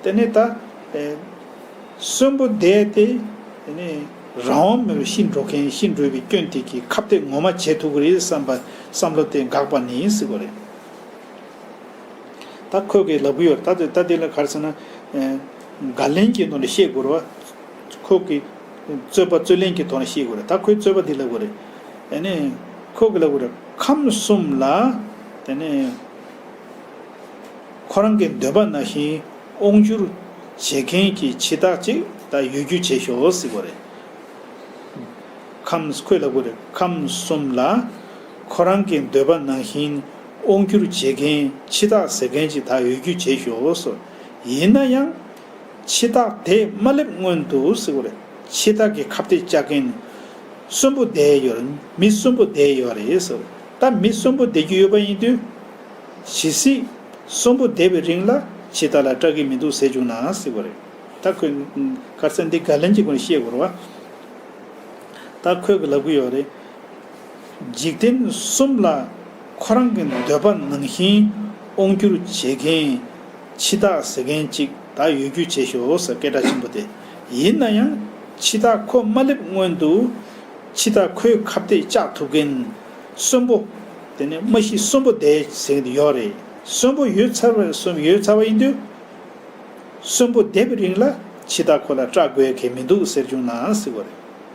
དེ་ནི་ད་ཨེ་གསོན་པོ་བསྡད་དེ། དེ་ནི་རང་དབང་མེད་པར་ཤི་འགྲོ་མཁན། ཤི་འགྲོ་བའི་སྐྱོན་དེ་གི་ཁ་གཏད་ངོ་མ་བྱེད་ཐུབ་ཀྱི་རེད་བསམ་པ། བསམ་བློ་དེ་དགག་པ་ནི་ཟེར་བ་རེད། ད་ཁོས་གི་ལབ་གི་ཡོད་རེད། ད་དེ་ད་དེ་ལ་ག་རེ་ཟེར་ན། ཨེ་བརྒལ་ལན་གྱི་ཐོག་ནས་བཤད་དགོས་རེད་བ། ཁོས་གི་རྩོད་པ་རྩོད་ལན་གྱི་ཐོག་ནས་བཤད་དགོས་རེད། ད་ཁོས་རྩོད་པ་འདི་ལབ་དགོས་རེད། ཨ་ནི་ཁོས་གི་ལབ་དགོས་རེད། ཁམས་གསུམ་ལ། དེ་ནས་ཁོ་རང་གི་འདོད་པ་ནང་བཞིན་དབང་སྒྱུར་བྱེད་མཁན་གྱི་བྱེ་བྲག་ཅིག་ད་ཡོད་རྒྱུ་བྱས་ཤོག་ཟེར་དགོས་རེད། ཁམས། ཁོས་ལབ་དགོས་རེད། ཁམས་གསུམ་ལ་ཁོ་རང་གི་འདོད་པ་ནང་བཞིན་དབང་སྒྱུར་བྱེད་མཁན་འཆི་བདག་ཟེར་མཁན་ཅིག་ད་ཡོད་རྒྱུ་བྱས་ཤོག་ཟེར། ཡིན་ན་ཡང་འཆི་བདག་དེ་མ་སླེབས་སྔོན་དུ་ཟེར་བ་རེད། འཆི་བདག་གི་ཁ་གཏད་བཅག་མཁན་གསོན་པོ་བསྡད་ཡོད་རེད། མི་གསོན་པོ་བསྡད་ཡོད་རེད་ཟེར། ད་མི་གསོན་པོ་བསྡད་རྒྱུ་ཡོད་པ་ཡིན་དུས། ཇི་སྲིད་གསོན་པོ་བསྡད་པའི་རིང་ལ་འཆི་བདག་ལ་སྐྲག་གི་མི་འདུག་ཟེར་བྱུང་ན་ཟེར་བ་རེད། ད་ཁོས་ག་རེ་ཟེར། འདི་བརྒལ་ལན་གྱི་སྒོ་ནས་བཤད་དགོས་རེད་བ། ད་ཁོས་གི་ལབ་གི་ཡོད་རེད། འཇིག་རྟེན་གསུམ་ལ་ཁོ་རང་གི་འདོད་པ་ནང་བཞིན་དབང་སྒྱུར་བྱེད་མཁན་འཆི་བདག་ཟེར་མཁན་ཅིག་ད་ཡོད་རྒྱུ་བྱས་ཤོག་ཟེར། སྐད་གྲགས་ཆེན་པོ་དེ། ཡིན་ན་ཡང་འཆི་བདག་ཁོ་མ་སླེབས་སྔོན་དུ་འཆི་བདག་ཁོའི་ཁ་གཏད་བཅག་ཐུབ་མཁན་གསོན་པོ། དེ་ནས་མ་ཤི་གསོན་པོ་བསྡད་ཟེར་གྱི་ཡོད་རེད། གསོན་པོ་ཡོད་ཚར་བ། གསོན་ཡོད་ཚར་བ་ཡིན་དུས། གསོན་པོ་བསྡད་པའི་རིང་ལ་འཆི་བདག་ཁོ་ལ་སྐྲག་དགོས་གལ་མི་འདུག་ཟེར་བྱུང་ན་ཟེར་བ་རེད།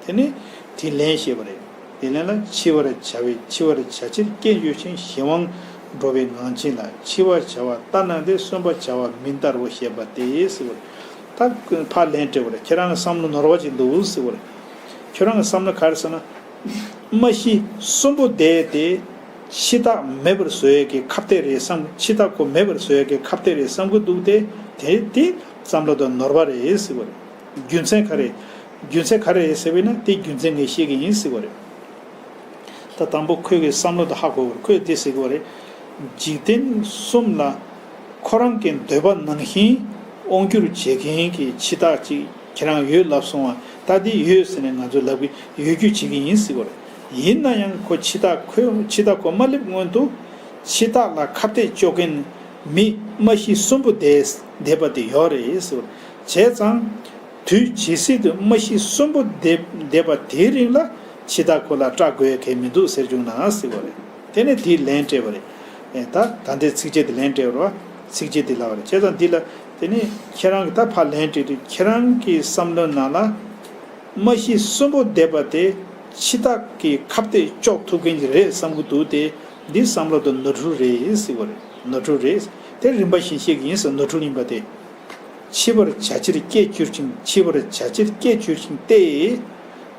དེ་ནི་དེ་ལན་བཤད་པ་རེད། དེ་ལན་ལ། འཆི་བར་བྱ་བའི། འཆི་བར་བྱ་ཕྱིར་སྐད་འབྱོར་ཞིང་། གཞན་དབང་འགྲོ་བའི་ངང་ཅན་ལ། འཆི་བར་བྱ་བ་ལྟར་སྣང་སྟེ། གསོན་པར་བྱ་བ་མིན་ལྟར་རོ་ཞེས་པ་སྟེ་ཟེར་བ་རེད། ད་ཕར་ལན་སྤྲད་པ་རེད། ཁྱེད་རང་གི་བསམ་བློ་ནོར་བ་ཅིག་འདུག་ཟེར་བ་རེད། ཁྱོད་རང་གི་བསམ་བློ་ག་རེ་ཟེར་ན། མ་ཤི་གསོན་པོ་བསྡད་དེ། འཆི་བདག་མེད་པར་བཟོ་ཡས་ཀྱི་ཁ་གཏད་རེད་བསམ། འཆི་བདག་ཁོ་མེད་པར་བཟོ་ཡས་ཀྱི་ཁ་གཏད་རེད་བསམ་གྱི་འདུག་སྟེ། དེ་དེ་བསམ་བློ་དང་ནོར་བ་རེད་ཟེར་བ་རེད། རྒྱུ་མཚན་ག་རེ། རྒྱུ་མཚན་ག་རེ་རེད་ཟེར་བས་ན། དེ་རྒྱུ་མཚན་ངས་བཤད་ཀྱི་ཡིན་ཟེར་བ་རེད། ད་དང་པོ་ཁོས་ཀྱི་བསམ་བློ་དང་ཧ་གོ་བར། ཁོས་དེ་ཟེར་གྱི་ཡོད་རེད། འཇིག་རྟེན་གསུམ་ལ་ཁོ་རང་གི་འདོད་པ་ནང་བཞིན་དབང་སྒྱུར་བྱེད་མཁན་གྱི་འཆི་བདག་ཅིག་ཁྱེད་རང་ཡོད་ལབ་སོང་བ། ད་དེ་ཡོད་ཟེར་ནས་ང་ཚོས་ལབ་ཀྱི་ཡོད་རྒྱུ་བྱེད་ཀྱི་ཡིན་ཟེར་གྱི་ཡོད་རེད། ཡིན་ན་ཡང་ཁོ་འཆི་བདག་ཁོས། འཆི་བདག་ཁོ་མ་སླེབས་སྔོན་དུ་འཆི་བདག་ལ་ཁ་གཏད་གཅོག་མཁན་མི་མ་ཤི་གསོན་པོ་བསྡད་བསྡད་པ་དེ་ཡོད་རེད་ཟེར་གྱི་ཡོད་རེད། བྱས་ཙང་དུས་ཇི་སྲིད་དུ་མ་ཤི་གསོན་པོ་བསྡད་བསྡད་པ་དེའི་རིང་ལ་འཆི་བདག་ཁོ་ལ་སྐྲག་དགོས་ཡ་གལ་མི་འདུག་ཟེར་བྱུང་ན་ཟེར་བ་རེད། དེ་ནས་དེའི་ལན་སྤྲད་པ་རེད། ཨེ་ད་ད་ལྟའི་ཚིགས་བཅད་དེ་ལན་སྤྲད་པ་རེད་བ། ཚིགས་བཅད་དེ་ལབ་པ་རེད། བྱས་ཙང་འདི་ལ་དེ་ནས་ཁྱེད་རང་གིས་ད་ཕར་ལན་སྤྲད་དུས། ཁྱེད་རང་གི་བསམ་བློའི་ནང་ལ་མ་ཤི་གསོན་པོ་བསྡད་པ་དེ་འཆི་བདག་གི་ཁ་གཏད་གཅོག་ཐུབ་མཁན་ཅིག་རེད་བསམ་གྱི་འདུག་སྟེ། འདི་བསམ་བློ་དང་ནོར་འཁྲུལ་རེད་ཟེར་བ་རེད། ནོར་འཁྲུལ་རེད། དེ་རིམ་པ་བཞིན་བཤད་ཀྱི་ཡིན་ཟེར། ནོར་འཁྲུལ་ཡིན་པ་དེ། འཆི་བར་བྱ་ཕྱིར་སྐད་བསྒྱུར་ཞིང་། འཆི་བར་བྱ་ཕྱིར་སྐད་བསྒྱུར་ཞིང་སྟེ།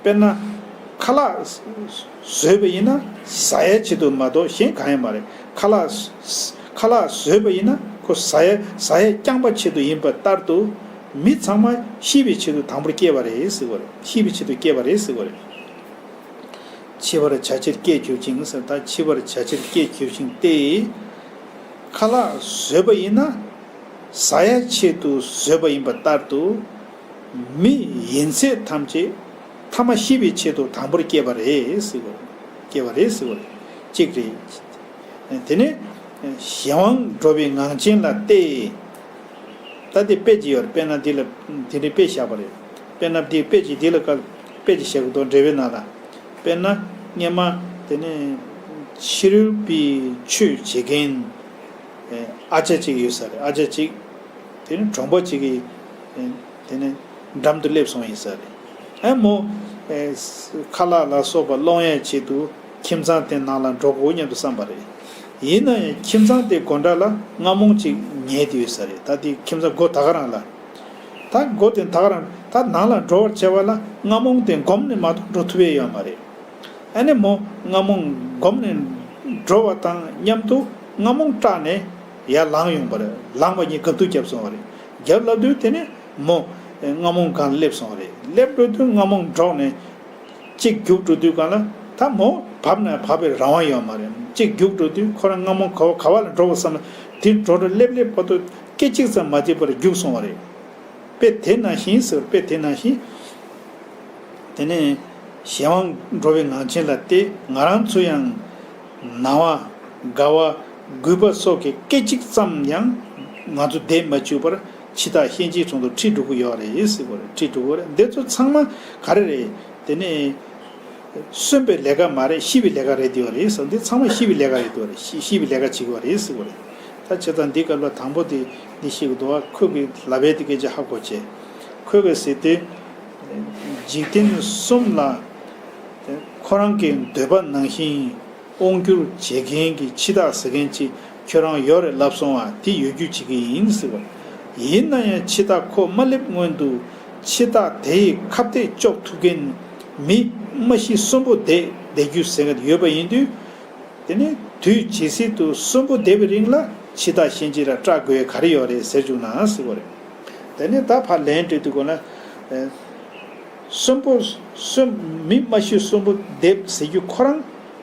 དཔེར་ན། ཁ་ལག་བཟོས་པ་ཡིན་ན་ཟ་ཡའི་ཆེད་དུ་མ་གཏོགས་གཞན་གང་ཡང་མ་རེད། ཁ་ལག་ཁ་ལག་བཟོས་པ་ཡིན་ན་ཁོ་ཟ་ཡ། ཟ་ཡ་རྐྱང་པ་ཆེད་དུ་ཡིན་པ་ལྟར་དུ། མི་ཚང་མ་ཤི་བའི་ཆེད་དུ་དང་པོར་སྐྱེས་པ་རེད་ཟེར་བ་རེད། ཤི་བའི་ཆེད་དུ་སྐྱེས་པ་རེད་ཟེར་བ་རེད། འཆི་བར་བྱ་ཕྱིར་སྐད་བསྒྱུར་ཞིང་ཟེར། ད་འཆི་བར་བྱ་ཕྱིར་སྐད་བསྒྱུར་ཞིང་སྟེ། ཁ་ལག་བཟོས་པ་ཡིན་ན་ཟ་ཡ་ཆེད་དུ་བཟོས་པ་ཡིན་པ་ལྟར་དུ། མི་ཡིན་ཚད་ཐམས་ཅད་ཐ་མ་ཤི་བའི་ཆེད་དུ་དང་པོར་སྐྱེས་པ་རེད་ཟེར་གྱི་ཡོད། སྐྱེས་པ་རེད་ཟེར་གྱི་ཡོད་རེད། གཅིག་རེད། དེ་ནས་གཞན་དབང་འགྲོ་བའི་ངང་ཅན་ལ་སྟེ། ད་དེ་དཔེ་ཅིག་ཡོད་རེད། དཔེར་ན་འདི་ལ་དེ་འདྲའི་དཔེ་བཞག་པ་རེད། དཔེར་ན་འདི་དཔེ་ཅིག་འདི་ལ་དཀའ། དཔེ་ཅིག་བཞག་གི་འདུག་འགྲེལ་པའི་ནང་ལ། དཔེར་ན་སྔས་མ་དེ་ནས་ཕྱི་རོལ་པའི་ཆོས་བྱེད་མཁན་ཨ་ཅག་ཅིག་ཡོད་ས་རེད། ཨ་ཅག་ཅིག་དེ་ནི་གྲོང་པ་ཅིག་གི་དེ་ནི་འགྲམ་དུ་སླེབས་སོང་ཡིན་ས་རེད། ཨ་མོ་ཁ་ལག་ལ་སོགས་པ་སློང་ཡའི་ཆེད་དུ་ཁྱིམ་ཚང་དེ་ནང་ལ་འགྲོ་དགོས་སྙམ་དུ་བསམ་པ་རེད། ཡིན་ན་ཡང་ཁྱིམ་ཚང་དེ་སྒོ་འགྲམ་ལ་རྔ་མོང་ཅིག་ཉལ་ཏེ་ཡོད་ས་རེད། ད་དེ་ཁྱིམ་ཚང་སྒོ་ད་ག་རང་ལ། ད་སྒོ་དེ་ད་ག་རང་ད་ནང་ལ་འགྲོ་བར་བྱ་བ་ལ་རྔ་མོང་དེ་བསྒོམས་ནས་མ་གཏོགས་འགྲོ་ཐུབ་ཡས་ཡོད་མ་རེད། ཨ་ནི་མོ་རྔ་མོང་བསྒོམས་ནས་འགྲོ་བ་དང་མཉམ་དུ་རྔ་མོང་སྐྲག་ནས་ཡར་ལངས་ཡོང་བ་རེད། ལངས་པ་གཉིས་གབ་ཏུ་བརྒྱབ་སོང་བ་རེད། རྒྱབ་ལབ་དུས་དེ་ནས་མོ་རྔ་མོང་སྒང་ལ་སླེབས་སོང་བ་རེད། སླེབས་འགྲོ་དུས་རྔ་མོང་འདྲོགས་ནས་གཅིག་རྒྱུགས་འགྲོ་དུས་སྒང་ལ་ད་མོ་བབས་ན་བབས་པའི་རང་དབང་ཡོད་མ་རེད། གཅིག་རྒྱུགས་འགྲོ་དུས་ཁོ་རང་རྔ་མོང་ག་བ་ག་བ་ལ་འགྲོ་བ་བསམ་ན་དེ་འགྲོ་འགྲོ་སླེབས་སླེབས་བར་དུ་སྐད་ཅིག་ཙམ་མ་བསྡད་པར་རྒྱུགས་སོང་བ་རེད། དཔེ་དེ་ནང་བཞིན་ཟེར། དཔེ་དེ་ནང་བཞིན། དེ་ནས་གཞན་དབང་འགྲོ་བའི་ངང་ཅན་ལ་སྟེ་ང་རང་ཚོ་ཡང་ན་བ་རྒ་བ་རྒུད་པ་སོགས་ཀྱི་སྐད་ཅིག་ཙམ་ཡང་ང་ཚོ་བསྡད་མ་བཅུག་པར་འཆི་བདག་གཤིན་རྗེའི་དྲུང་དུ་ཁྲིད་འགྲོ་གི་ཡོད་རེད་ཟེར་བ་རེད། ཁྲིད་འགྲོ་གི་རེད། འདི་ཚོ་ཚང་མ་ག་རེ་རེད། དེ་ནས། གསོན་པའི་ལས་ཀ་མ་རེད། ཤི་བའི་ལས་ཀ་རེད་འདུག་རེད་ཟེར། འདི་ཚང་མ་ཤི་བའི་ལས་ཀ་རེད་འདུག་རེད། ཤི་ཤི་བའི་ལས་ཀ་བྱེད་དགོས་རེད་ཟེར་བ་རེད། ད་བྱས་ཙང་འདི་སྐབས་ལ་དང་པོ་དེ་འདི་ཤེས་དགོས་འདུག་བ། ཁོས་ཀྱི་ལབ་པའི་དེ་སྐད་ཆ་ཧ་གོ་བྱས། ཁོས་ཀྱི་ཟེར་དེ་འཇིག་རྟེན་གསུམ་ལ་ཁོ་རང་གི་འདོད་པ་ནང་བཞིན་དབང་སྒྱུར་བྱེད་མཁན་གྱི་འཆི་བདག་ཟེར་མཁན་ཅིག་ཁྱོད་རང་ཡོད་རེད་ལབ་སོང་བ་དེ་ཡོད་རྒྱུ་བྱེད་ཀྱི་ཡིན་ཟེར་བ། ཡིན་ན་ཡང་འཆི་བདག་ཁོ་མ་སླེབས་སྔོན་དུ་འཆི་བདག་དེ་ཡི་ཁ་གཏད་གཅོག་ཐུབ་མཁན་མི་མ་ཤི་གསོན་པོ་བསྡད་བསྡད་རྒྱུ་ཟེར་མཁན་ཡོད་པ་ཡིན་དུས། དེ་ནི་དུས་ཇི་སྲིད་དུ་གསོན་པོ་བསྡད་པའི་རིང་ལ་འཆི་བདག་གཤིན་རྗེ་ལ་སྐྲག་དགོས་ག་རེ་ཡོད་རེད་ཟེར་བཅུག་ན་ཟེར་བ་རེད། དེ་ནི་ད་ཕར་ལན་སྤྲད་དུས་གོ་ན། གསོན་པོ་གསོན་མི་མ་ཤི་གསོན་པོ་བསྡད་ཟེར་རྒྱུ་ཁོ་རང་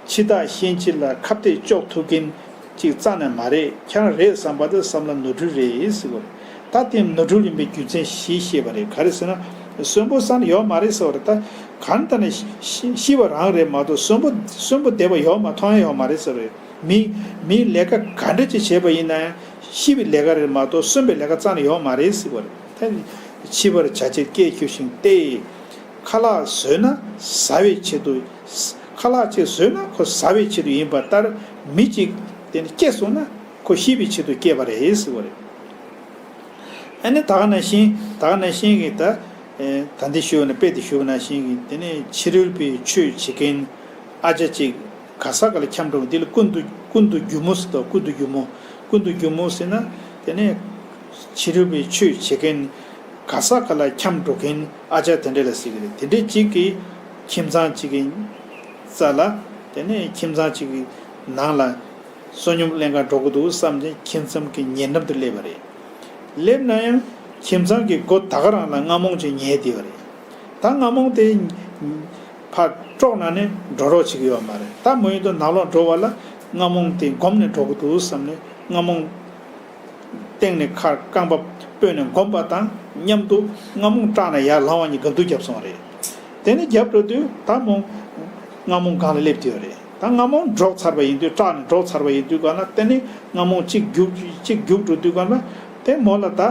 འཆི་བདག་གཤིན་རྗེ་ལ་ཁ་གཏད་གཅོག་ཐུབ་མཁན་ཅིག་རྩ་ནས་མ་རེད། ཁྱེད་རང་རེད་བསམ་པ་དེ་བསམ་བློ་ནོར་འཁྲུལ་རེད་ཟེར་བ་རེད། ད་དེ་ནོར་འཁྲུལ་ཡིན་པའི་རྒྱུ་མཚན་བཞི་བཤད་པ་རེད། ག་རེ་ཟེར་ན། གསོན་པོ་ས་ནས་ཡོད་མ་རེད་ཟེར་བ་རེད། ད་གང་ལྟར་ན་ཤི་ཤི་བ་རང་རེད་མ་གཏོགས་གསོན་པོ་གསོན་པོ་བསྡད་པ་ཡོད་མ་མཐོང་ཡ་ཡོད་མ་རེད་ཟེར་བ་རེད། མི་མིའི་ལས་ཀ་ག་འདྲ་ཅིག་བྱས་པ་ཡིན་ན་ཡང་ཤི་བའི་ལས་ཀ་རེད་མ་གཏོགས་གསོན་པའི་ལས་ཀ་རྩ་ནས་ཡོད་མ་རེད་ཟེར་བ་རེད། ད་འཆི་བར་བྱ་ཕྱིར་སྐད་སྒྱུར་ཞིང་སྟེ། ཁ་ལག་ཟོས་ན་ཟ་བའི་ཆེད་དུ། ཁ་ལག་ཅིག་ཟོས་ན་ཁོ་ཟ་བའི་ཆེད་དུ་ཡིན་པ་ལྟར་མི་གཅིག་དེ་ནི་སྐྱེས་སོང་ན་ཁོ་ཤི་བའི་ཆེད་དུ་སྐྱེས་པ་རེད་ཟེར་བ་རེད། ཨ་ནི་ད་ག་ནང་བཞིན་ད་ག་ནང་བཞིན་གྱི་ད། ད་འདི་ཞུ་བ་ན་དཔེ་འདི་ཞུ་བ་ནང་བཞིན་གྱི་དེ་ནི་ཕྱི་རོལ་པའི་ཆོས་བྱེད་མཁན་ཨ་ཅག་ཅིག་ག་ས་ག་ལ་འཁྱམས་འགྲོ་འདི་ལ་ཀུན་ཏུ་ཀུན་ཏུ་སྒྱུ་མོ་ཟེར་དོ། ཀུན་ཏུ་སྒྱུ་མོ། ཀུན་ཏུ་སྒྱུ་མོ་ཟེར་ན་དེ་ནི་ཕྱི་རོལ་པའི་ཆོས་བྱེད་མཁན་ག་ས་ག་ལ་འཁྱམས་འགྲོ་མཁན་ཨ་ཅག་དེ་འདྲ་ལ་ཟེར་གི་རེད། དེ་འདྲའི་ཅིག་གི་ཁྱིམ་ཚང་ཅིག་གི་རྩ་ལ་དེ་ནི་ཁྱིམ་ཚང་ཅིག་གི་ནང་ལ། བསོད་སྙོམས་ལེན་གར་འགྲོ་གི་འདུག་བསམ་ནས་ཁྱིམ་ཚང་གི་ཉེ་འགྲམ་དུ་སླེབས་པ་རེད། སླེབས་ན་ཡང་ཁྱིམ་ཚང་གི་སྒོ་ད་ག་རང་ལ་རྔ་མོང་ཅིག་ཉལ་བསྡད་པ་རེད། ད་རྔ་མོང་དེ་ཕར་དཀྲོག་ན་ནི་འགྲོ་རོགས་བྱེད་ཀྱི་ཡོད་མ་རེད། ད་མ་ཡིན་དུ་ནང་ལོགས་འགྲོ་བ་ལ་རྔ་མོང་དེ་བསྒོམས་ནས་འགྲོ་གི་འདུག་བསམ་ནས་རྔ་མོང་སྟེང་ནས་ཁར་རྐང་པ་སྤོས་ནས་བསྒོམས་པ་དང་མཉམ་དུ་རྔ་མོང་སྐྲག་ནས་ཡར་ལངས་པ་གཉིས་གབ་ཏུ་བརྒྱབ་སོང་བ་རེད། དེ་ནས་རྒྱབ་འགྲོ་དུས་ད་མོ་རྔ་མོང་སྒང་ལ་སླེབས་བསྡད་ཡོད་རེད། ད་རྔ་མོང་འགྲོགས་ཚར་བ་ཡིན་དུས་སྐྲག་ནས་འགྲོགས་ཚར་བ་ཡིན་དུས་ག་ན་དེ་ནས་རྔ་མོང་གཅིག་རྒྱུག་གཅིག་རྒྱུག་འགྲོ་དུས་ག་ན་དེ་མོ་ལ་ད་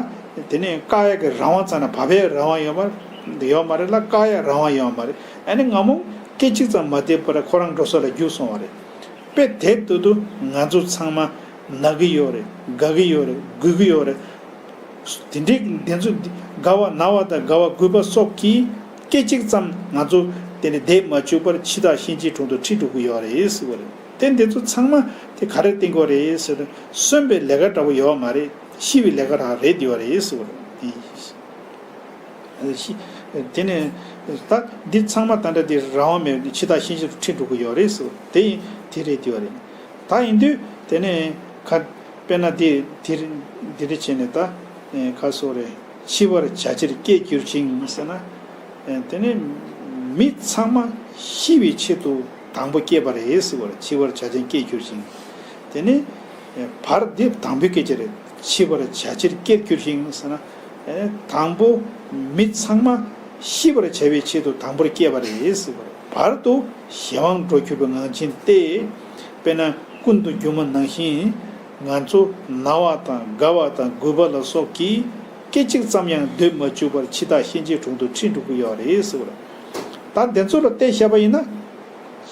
དེ་ནས་བཀག་ཡག་གི་རང་དབང་རྩ་ནས་བབས་པའི་རང་དབང་ཡོད་མ་ཡོད་མ་རེད་ལ། བཀག་ཡག་རང་དབང་ཡོད་མ་རེད། ཨ་ནི་རྔ་མོང་སྐད་ཅིག་ཙམ་མ་བསྡད་པར་ཁོ་རང་འགྲོ་ས་ལ་རྒྱུགས་སོང་བ་རེད། དཔེ་དེབ་ཏུ་ཏུ་ང་ཚོ་ཚང་མ་ན་གི་ཡོད་རེད། དགའ་གི་ཡོད་རེད། སྒུག་གི་ཡོད་རེད། དེ་འདྲའི་དེ་ཚོ་དགའ་བ་ན་བ་དང་དགའ་བ་རྒུད་པ་སོགས་ཀྱིས་སྐད་ཅིག་ཙམ་ང་ཚོ་དེ་ནས་བསྡད་མ་བཅུག་པར་འཆི་བདག་གཤིན་རྗེའི་དྲུང་དུ་ཁྲིད་འགྲོ་གི་ཡོད་རེད་ཟེར་བ་རེད། དེ་འདི་ཚོ་ཚང་མ་དེ་ག་རེ་བསྟན་གྱི་ཡོད་རེད་ཟེར་ན་གསོན་པའི་ལས་ཀ་འདྲ་བོ་ཡོད་མ་རེད། ཤི་བའི་ལས་ཀ་རང་རེད་བསྡད་ཡོད་རེད་ཟེར་བ་རེད། ཤི་དེ་ནས་ད་འདི་ཚང་མ་ད་ལྟ་འདི་རང་དབང་མེད་འདི་འཆི་བདག་གཤིན་རྗེ་ཁྲིད་འགྲོ་གི་ཡོད་རེད་ཟེར། དེ་ཡིན་དེ་རེད་དེ་ཡོད་རེད། ད་ཡིན་དུས་དེ་ནས་ཁ་དཔེར་ན་དེ་དེ་དེ་རེད་བྱས་ནས་ད་ཁ་སོ་རེད། འཆི་བར་བྱ་ཕྱིར་སྐད་སྒྱུར་ཞིང་ཟེར་ན། དེ་ནས་མི་ཚང་མ་ཤི་བའི་ཆེད་དུ་དང་པོ་སྐྱེས་པ་རེད་ཟེར་བ་རེད། འཆི་བར་བྱ་ཕྱིར་སྐད་སྒྱུར་ཞིང་། དེ་ནས་བར་འདི་དང་པོའི་སྐད་ཆ་རེད། འཆི་བར་བྱ་ཕྱིར་སྐད་སྒྱུར་ཞིང་ཟེར་ན། དང་པོ་མི་ཚང་མ་ཤི་བར་བྱ་བའི་ཆེད་དུ་དང་པོར་སྐྱེས་པ་རེད་ཟེར་བ་རེད། བར་དུ་གཞན་དབང་འགྲོ་གྱུར་པའི་ངང་ཅན་ཏེ། དཔེར་ན་ཀུན་ཏུ་སྒྱུ་མ་ནང་བཞིན་ང་ཚོ་ན་བ་དང་རྒ་བ་དང་རྒུད་པ་ལ་སོགས་ཀྱིས་སྐད་ཅིག་ཙམ་ཡང་སྡོད་མ་བཅུག་པར་འཆི་བདག་གཤིན་རྗེའི་དྲུང་དུ་ཁྲིད་འགྲོ་གི་ཡོད་རེད་ཟེར་བ་རེད། ད་དེ་ཚོ་ལ་བལྟས་བཞག་པ་ཡིན་ན།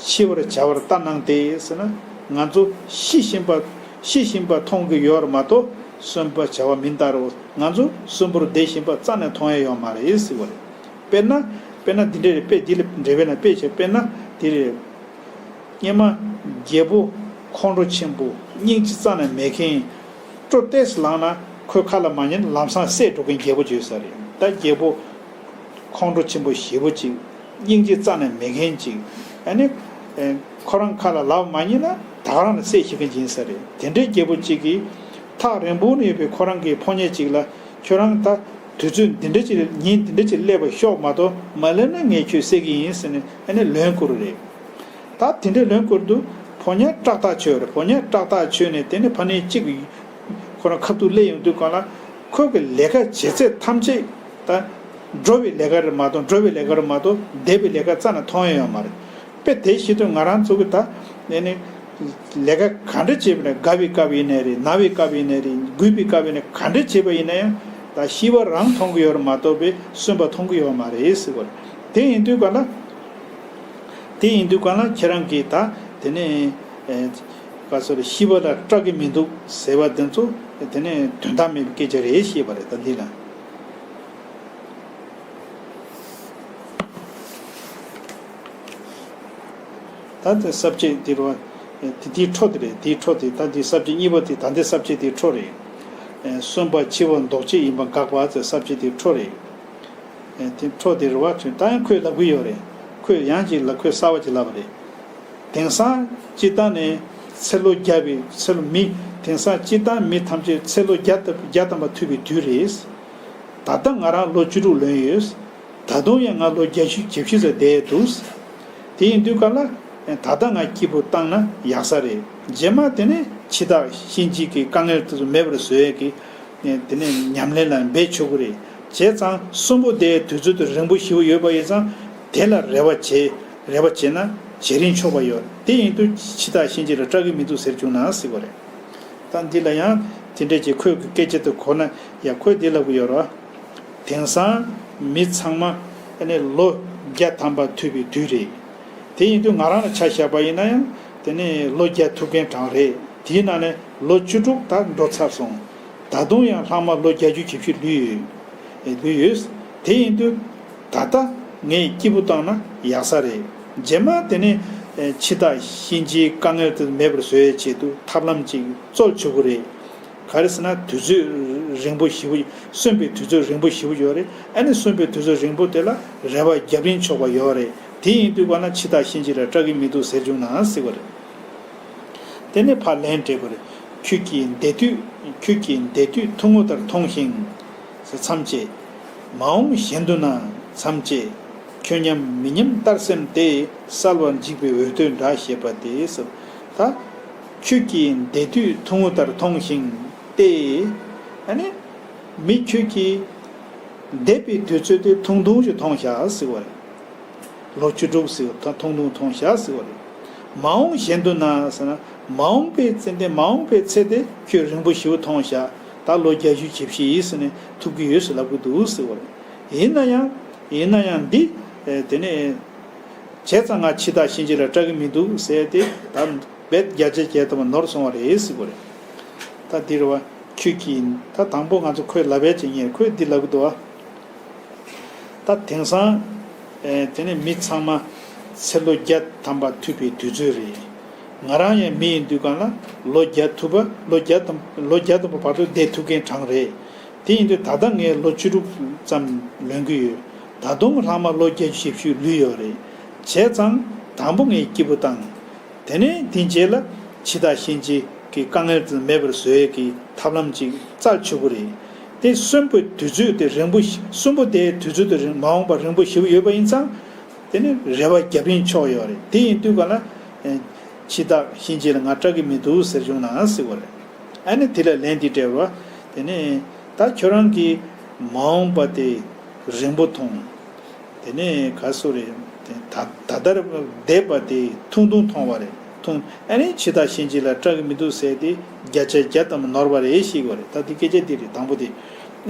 འཆི་བར་བྱ་བར་ལྟ་སྣང་སྟེ་ཟེར་ན། ང་ཚོ་ཤི་བཞིན་པ་ཤི་བཞིན་པ་མཐོང་གི་ཡོད་རེད་མ་གཏོགས་གསོན་པར་བྱ་བ་མིན་ལྟར་རོ། ང་ཚོ་གསོན་པོར་བསྡད་བཞིན་པ་རྩ་ནས་མཐོང་ཡ་ཡོད་མ་རེད་ཟེར་བ་རེད། དཔེར་ན་དཔེར་ན་འདི་འདྲ་རེད། དཔེ་འདི་ལ་འགྲེལ་པས་ན་དཔེ་བྱས་དཔེར་ན་འདི་རེད། སྔོན་མ་རྒྱལ་པོ་ཁོང་ཁྲོ་ཆེན་པོ་སྙིང་རྗེ་རྩ་ནས་མེད་མཁན། སྤྲོ་ཏོག་ཙམ་ལངས་ན་ཁོའི་ཁ་ལ་མ་ཉན་ལམ་སང་བསད་འགྲོ་མཁན་རྒྱལ་པོ་བྱོས་ས་རེད། ད་རྒྱལ་པོ་ཁོང་ཁྲོ་ཆེན་པོ་ཞེ་པོ་ཅིག་སྙིང་རྗེ་རྩ་ནས་མེད་མཁན་ཅིག་ཨ་ནི། ཨེ། ཁོ་རང་ཁ་ལ་ལབ་མ་ཉན་ན་ད་ག་རང་ལ་བསད་ཤེས་མཁན་ཅིག་ཡིན་ས་རེད། དེ་འདྲའི་རྒྱལ་པོ་ཅིག་གིས་ཐག་རིང་པོ་ནས་ཡོད་པའི་ཁོ་རང་གི་ཕོ་ཉ་ཅིག་ལ། ཁྱོད་རང་ད་དུས་ཚོད་འདི་འདྲ་ཅིག་ཉིན་འདི་འདྲ་ཅིག་སླེབས་པ་ཤོག་མ་གཏོགས་མ་སླེབས་ན་ངས་ཁྱོད་བསད་ཀྱི་ཡིན་ཟེར་ནས་ཨ་ནི་ལན་བསྐུར་རེད། ད་དེ་འདྲའི་ལན་བསྐུར་དུས་ཕོ་ཉ་སྐྲག་ཐག་ཆོད་རེད། ཕོ་ཉ་སྐྲག་ཐག་ཆོད་ནས་དེ་ནས་ཕ་ནི་གཅིག་ཁོ་རང་ཁ་ཐུག་སླེབས་ཡོང་དུས་སྒང་ལ་ཁོ་གི་ལས་ཀ་བྱེད་ཚད་ཐམས་ཅད་ད་འགྲོ་བའི་ལས་ཀ་རེད་མ་གཏོགས། འགྲོ་བའི་ལས་ཀ་རེད་མ་གཏོགས་བསྡད་པའི་ལས་ཀ་རྩ་ནས་མཐོང་ཡ་ཡོད་མ་རེད། དཔེ་དེ་བྱེད་དུས་ང་རང་ཚོ་གི་ད་ཨ་ནི་ལས་ཀ་ག་འདྲ་བྱེད་པ་ཡིན་ན། དགའ་བའི་སྐབས་ཡིན་ནའི་རེད། ན་བའི་སྐབས་ཡིན་ནའི་རེད། རྒུད་པའི་སྐབས་ཡིན་ནའི་ག་འདྲ་བྱེད་པ་ཡིན་ན་ཡང་ད་ཤི་བ་རང་མཐོང་གི་ཡོད་རེད་མ་གཏོགས་པའི་གསོན་པ་མཐོང་གི་ཡོད་མ་རེད་ཟེར་བ་རེད། དེ་ཡིན་དུས་ག་ལ། དེ་ཡིན་དུས་ག་ལ་ཁྱེད་རང་གིས་ད་དེ་ནས་ཨེ། ག་ཚོད་རེད། ཤི་བ་ལ་སྐྲག་གི་མི་འདུག་ཟེར་བ་དེ་ཚོ་དེ་ནས་དོན་དག་མེད་པའི་སྐད་ཆ་རེད་ཞེས་པ་རེད། ད་འདི་ལ། ད་དེ་ས་བཅད་འདི་རུ་དེ་དེའི་འཕྲོ་དེ་རེད། དེའི་འཕྲོ་དེ། ད་འདི་ས་བཅད་གཉིས་པ་དེ། ད་འདི་ས་བཅད་དེའི་འཕྲོ་རེད། གསོན་པ་འཆི་བ་ལྡོག་ཆེས་ཡིན་པ་དགག་པ་ཟེར་ས་བཅད་དེའི་འཕྲོ་རེད། དེ་འཕྲོ་དེ་རུ་བ་ད་ཡང་ཁོས་ལབ་གི་ཡོད་རེད། ཁོས་ཡང་ཅིག་ལ་ཁོས་གསར་བ་ཅིག་ལབ་པ་རེད། དེང་སང་སྤྱིར་བཏང་ནས་ཚེ་ལོ་བརྒྱ་པའི་ཚེ་ལོ་མི། དེང་སང་སྤྱིར་བཏང་མི་ཐམས་ཅད་ཚེ་ལོ་བརྒྱ་ཐམ་བརྒྱ་ཐམ་པ་ཐུབ་པའི་དུས་རེད། ད་ལྟ་ང་རང་ལོ་བཅུ་དྲུག་ལོན་ཡོད། ད་དུང་ཡང་ང་ལོ་བརྒྱད་ཅུ་གྱ་བཞི་ཙམ་བསྡད་འདུག་དེ་ཡིན་དུས་ག་ལ་ད་ལྟ་ང་སྐྱིད་པོ་བཏང་ན་ཡག་ས་རེད། རྗེས་མ་དེ་ནས་འཆི་བདག་གཤིན་རྗེ་གི་དཀའ་ངལ་དེ་ཚོ་མེད་པར་བཟོ་ཡས་ཀྱི་དེ་ནས་ཉམས་ལེན་ལ་འབད་ཆོག་གི་རེད། བྱས་ཙང་གསོན་པོ་བསྡད་དུས་ཚོད་དེ་རིང་པོ་ཞེ་པོ་ཡོད་པ་ཡིན་ཙང་དེ་ལ་རེ་བ་བྱེད། རེ་བ་བྱེད་ན་བྱེད་རིན་ཆོག་པ་ཡོད། དེ་ཡིན་དུས་འཆི་བདག་གཤིན་རྗེ་ལ་སྐྲག་གི་མི་འདུག་ཟེར་བྱུང་ན་ཟེར་བ་རེད། ད་འདི་ལ་ཡང་དེ་འདྲས་ཀྱི་ཁོས་ཀྱི་སྐད་ཆ་དེ་གོ་ན་ཡ། ཁོས་འདི་ལབ་གི་ཡོད་རེད། དེང་སང་མི་ཚང་མ་ཨ་ནི་ལོ་བརྒྱ་ཐམ་པ་ཐུབ་པའི་དུས་རེད། དེ་ཡིན་དུས་ང་རང་ལ་ཆ་བཞག་པ་ཡིན་ན་ཡང་དེ་ནི་ལོ་བརྒྱ་ཐུབ་མཁན་གྲངས་རེད། དེའི་ནང་ནས་ལོ་བཅུ་དྲུག་ད་འགྲོ་ཚར་སོང་། ད་དུང་ཡང་ལྷག་མ་ལོ་བརྒྱད་ཅུ་གྱ་བཞི་ལུས་ཡོད། ལུས་ཡོད། དེ་ཡིན་དུས་ད་ལྟ་ངས་སྐྱིད་པོ་བཏང་ན་ཡག་ས་རེད། རྗེས་མ་དེ་ནི་འཆི་བདག་གཤིན་རྗེའི་དཀའ་ངལ་དེ་མེད་པར་བཟོ་ཡའི་ཆེད་དུ་ཐབས་ལམ་ཅིག་རྩོལ་ཆོག་གི་རེད། ག་རེ་ཟེར་ན་དུས་ཚོད་རིང་པོ་ཞེ་པོ། གསོན་པའི་དུས་ཚོད་རིང་པོ་ཞེ་པོ་ཡོད་རེད། ཨ་ནི་གསོན་པའི་དུས་ཚོད་རིང་པོ་དེ་ལ་རེ་བ་བརྒྱབ་རིན་ཆོག་པ་ཡོད་རེད། དེ་ཡིན་དུས་ག་ན་འཆི་བདག་གཤིན་རྗེ་ལ་སྐྲག་གི་མི་འདུག་ཟེར་བྱུང་ན་ཟེར་བ་རེད། དེ་ནས་ཕར་ལན་སྤྲད་པ་རེད། ཁྱོད་ཀྱིས་འདས་དུས། ཁྱོད་ཀྱིས་འདས་དུས་ཐུང་ངུ་ལྟར་མཐོང་ཞིང་། མཚམས་བཅད། མ་འོངས་གཞན་དུ་ན་མཚམས་བཅད། ཁྱོད་མཉམ་མི་མཉམ་ལྟར་སེམས་ཏེ། གསལ་བར་འཇིག་པའི་འོད་རྡོལ་འདྲ་ཞེས་པ་སྟེ། ད་ཁྱོད་ཀྱིས་འདས་དུས་ཐུང་ངུ་ལྟར་མཐོང་ཞིང་སྟེ། ཨ་ནི་མི་ཁྱོད་ཀྱིས་འདས་པའི་དུས་ཚོད་དེ་ཐུང་ཐུང་ཞིག་མཐོང་བཞག་ཟེར་བ་རེད། ལོ་བཅུ་དྲུག་ཟེར་བ་ཐུང་ཐུང་མཐོང་བཞག་ཟེར་བ་རེད། མ་འོངས་གཞན་དུ་ན་ཟེར་ན་མ་འོངས་པའི་ཚེ་འདི། མ་འོངས་པའི་ཚེ་དེ་ཁྱོད་རིང་པོ་ཞེ་པོ་མཐོང་བཞག་ད་ལོ་བརྒྱད་ཅུ་གྱ་བཞི་ཡིས་ཟེར་ནས་ཐུབ་ཀྱི་ཡོད་ཟེར་ལབ་ཀྱི་འདུག་ཟེར་བ་རེད། ཡིན་ན་ཡང་། ཡིན་ན་ཡང་འདི་དེ་ནས་བྱས་ཙང་ང་འཆི་བདག་གཤིན་རྗེ་ལ་སྐྲག་གི་མི་འདུག་ཟེར་ཏེ་ད་རྦད་བརྒྱ་ཆ་བརྒྱ་ཐམ་པ་ནོར་སོང་བ་རེད་ཟེར་བ་རེད། ད་འདི་རེད་བ། ཁྱོད་ཀྱིས། ད་དང་པོ་ང་ཚོ་ཁོས་ལབ་པའི་ཅིག་ཉེར་ཁོས་འདི་ལབ་ཀྱི་འདུག་བ། ད་དེང་སང་། ཨེ། དེ་ནི་མི་ཚང་མ་ཚེ་ལོ་བརྒྱ་ཐམ་པ་ཐུབ་པའི་དུས་ཚོད་རེད། ང་རང་ཡང་མི་ཡིན་དུས་གང་ལ་ལོ་བརྒྱ་ཐུབ་པ། ལོ་བརྒྱ་ཐམ། ལོ་བརྒྱ་ཐམ་པ་བར་དུ་བསྡད་ཐུབ་མཁན་གྲངས་རེད། དེ་ཡིན་དུས་ད་ལྟ་ངས་ལོ་བཅུ་དྲུག་ཙམ་ལོན་གྱི་ཡོད། ད་དུང་ལྷག་མ་ལོ་བརྒྱད་ཅུ་ཞེ་བཅུ་ལུས་ཡོད་རེད། བྱས་ཙང་དང་པོ་ངས་སྐྱིད་པོ་བཏང་། དེ་ནས་དེའི་རྗེས་ལ་འཆི་བདག་གཤིན་རྗེ་གི་དཀའ་ངལ་དེ་མེད་པར་བཟོ་ཡས་ཀྱི་ཐབས་ལམ་ཅིག་བཙལ་ཆོག་གི་རེད། དེ་གསོན་པོའི་དུས་ཚོད་དེ་རིང་པོ་ཞིག་གསོན་པོ་དེའི་དུས་ཚོད་དེ་རིང་། མ་འོངས་པ་རིང་པོ་ཞེ་པོ་ཡོད་པ་ཡིན་ཙང་། དེ་ནི་རེ་བ་བརྒྱབ་རིན་ཆོག་ཡོད་རེད། དེ་ཡིན་དུས་ག་ལ་ཨེ། འཆི་བདག་གཤིན་རྗེ་ལ་ང་སྐྲག་གི་མི་འདུག་ཟེར་བྱུང་ན་ཟེར་བ་རེད། ཨ་ནི་དེ་ལ་ལན་འདི་སྤྲད་པ། དེ་ནི་ད་ཁྱོད་རང་གིས་མ་འོངས་པ་དེ་རིང་པོ་མཐོང་། དེ་ནས་ག་སུ་རེད། ད་ད་ལྟར་བསྡད་པ་དེ་ཐུང་ཐུང་མཐོང་བ་རེད། ཐུང་། ཨ་ནི་འཆི་བདག་གཤིན་རྗེ་ལ་སྐྲག་གི་མི་འདུག་ཟེར་ཏེ་བརྒྱ་ཆ་བརྒྱ་ཙམ་ནོར་བ་རེད་ཤེས་དགོས་རེད། ད་འདི་སྐད་ཆ་འདི་རེད། དང་པོ་དེ།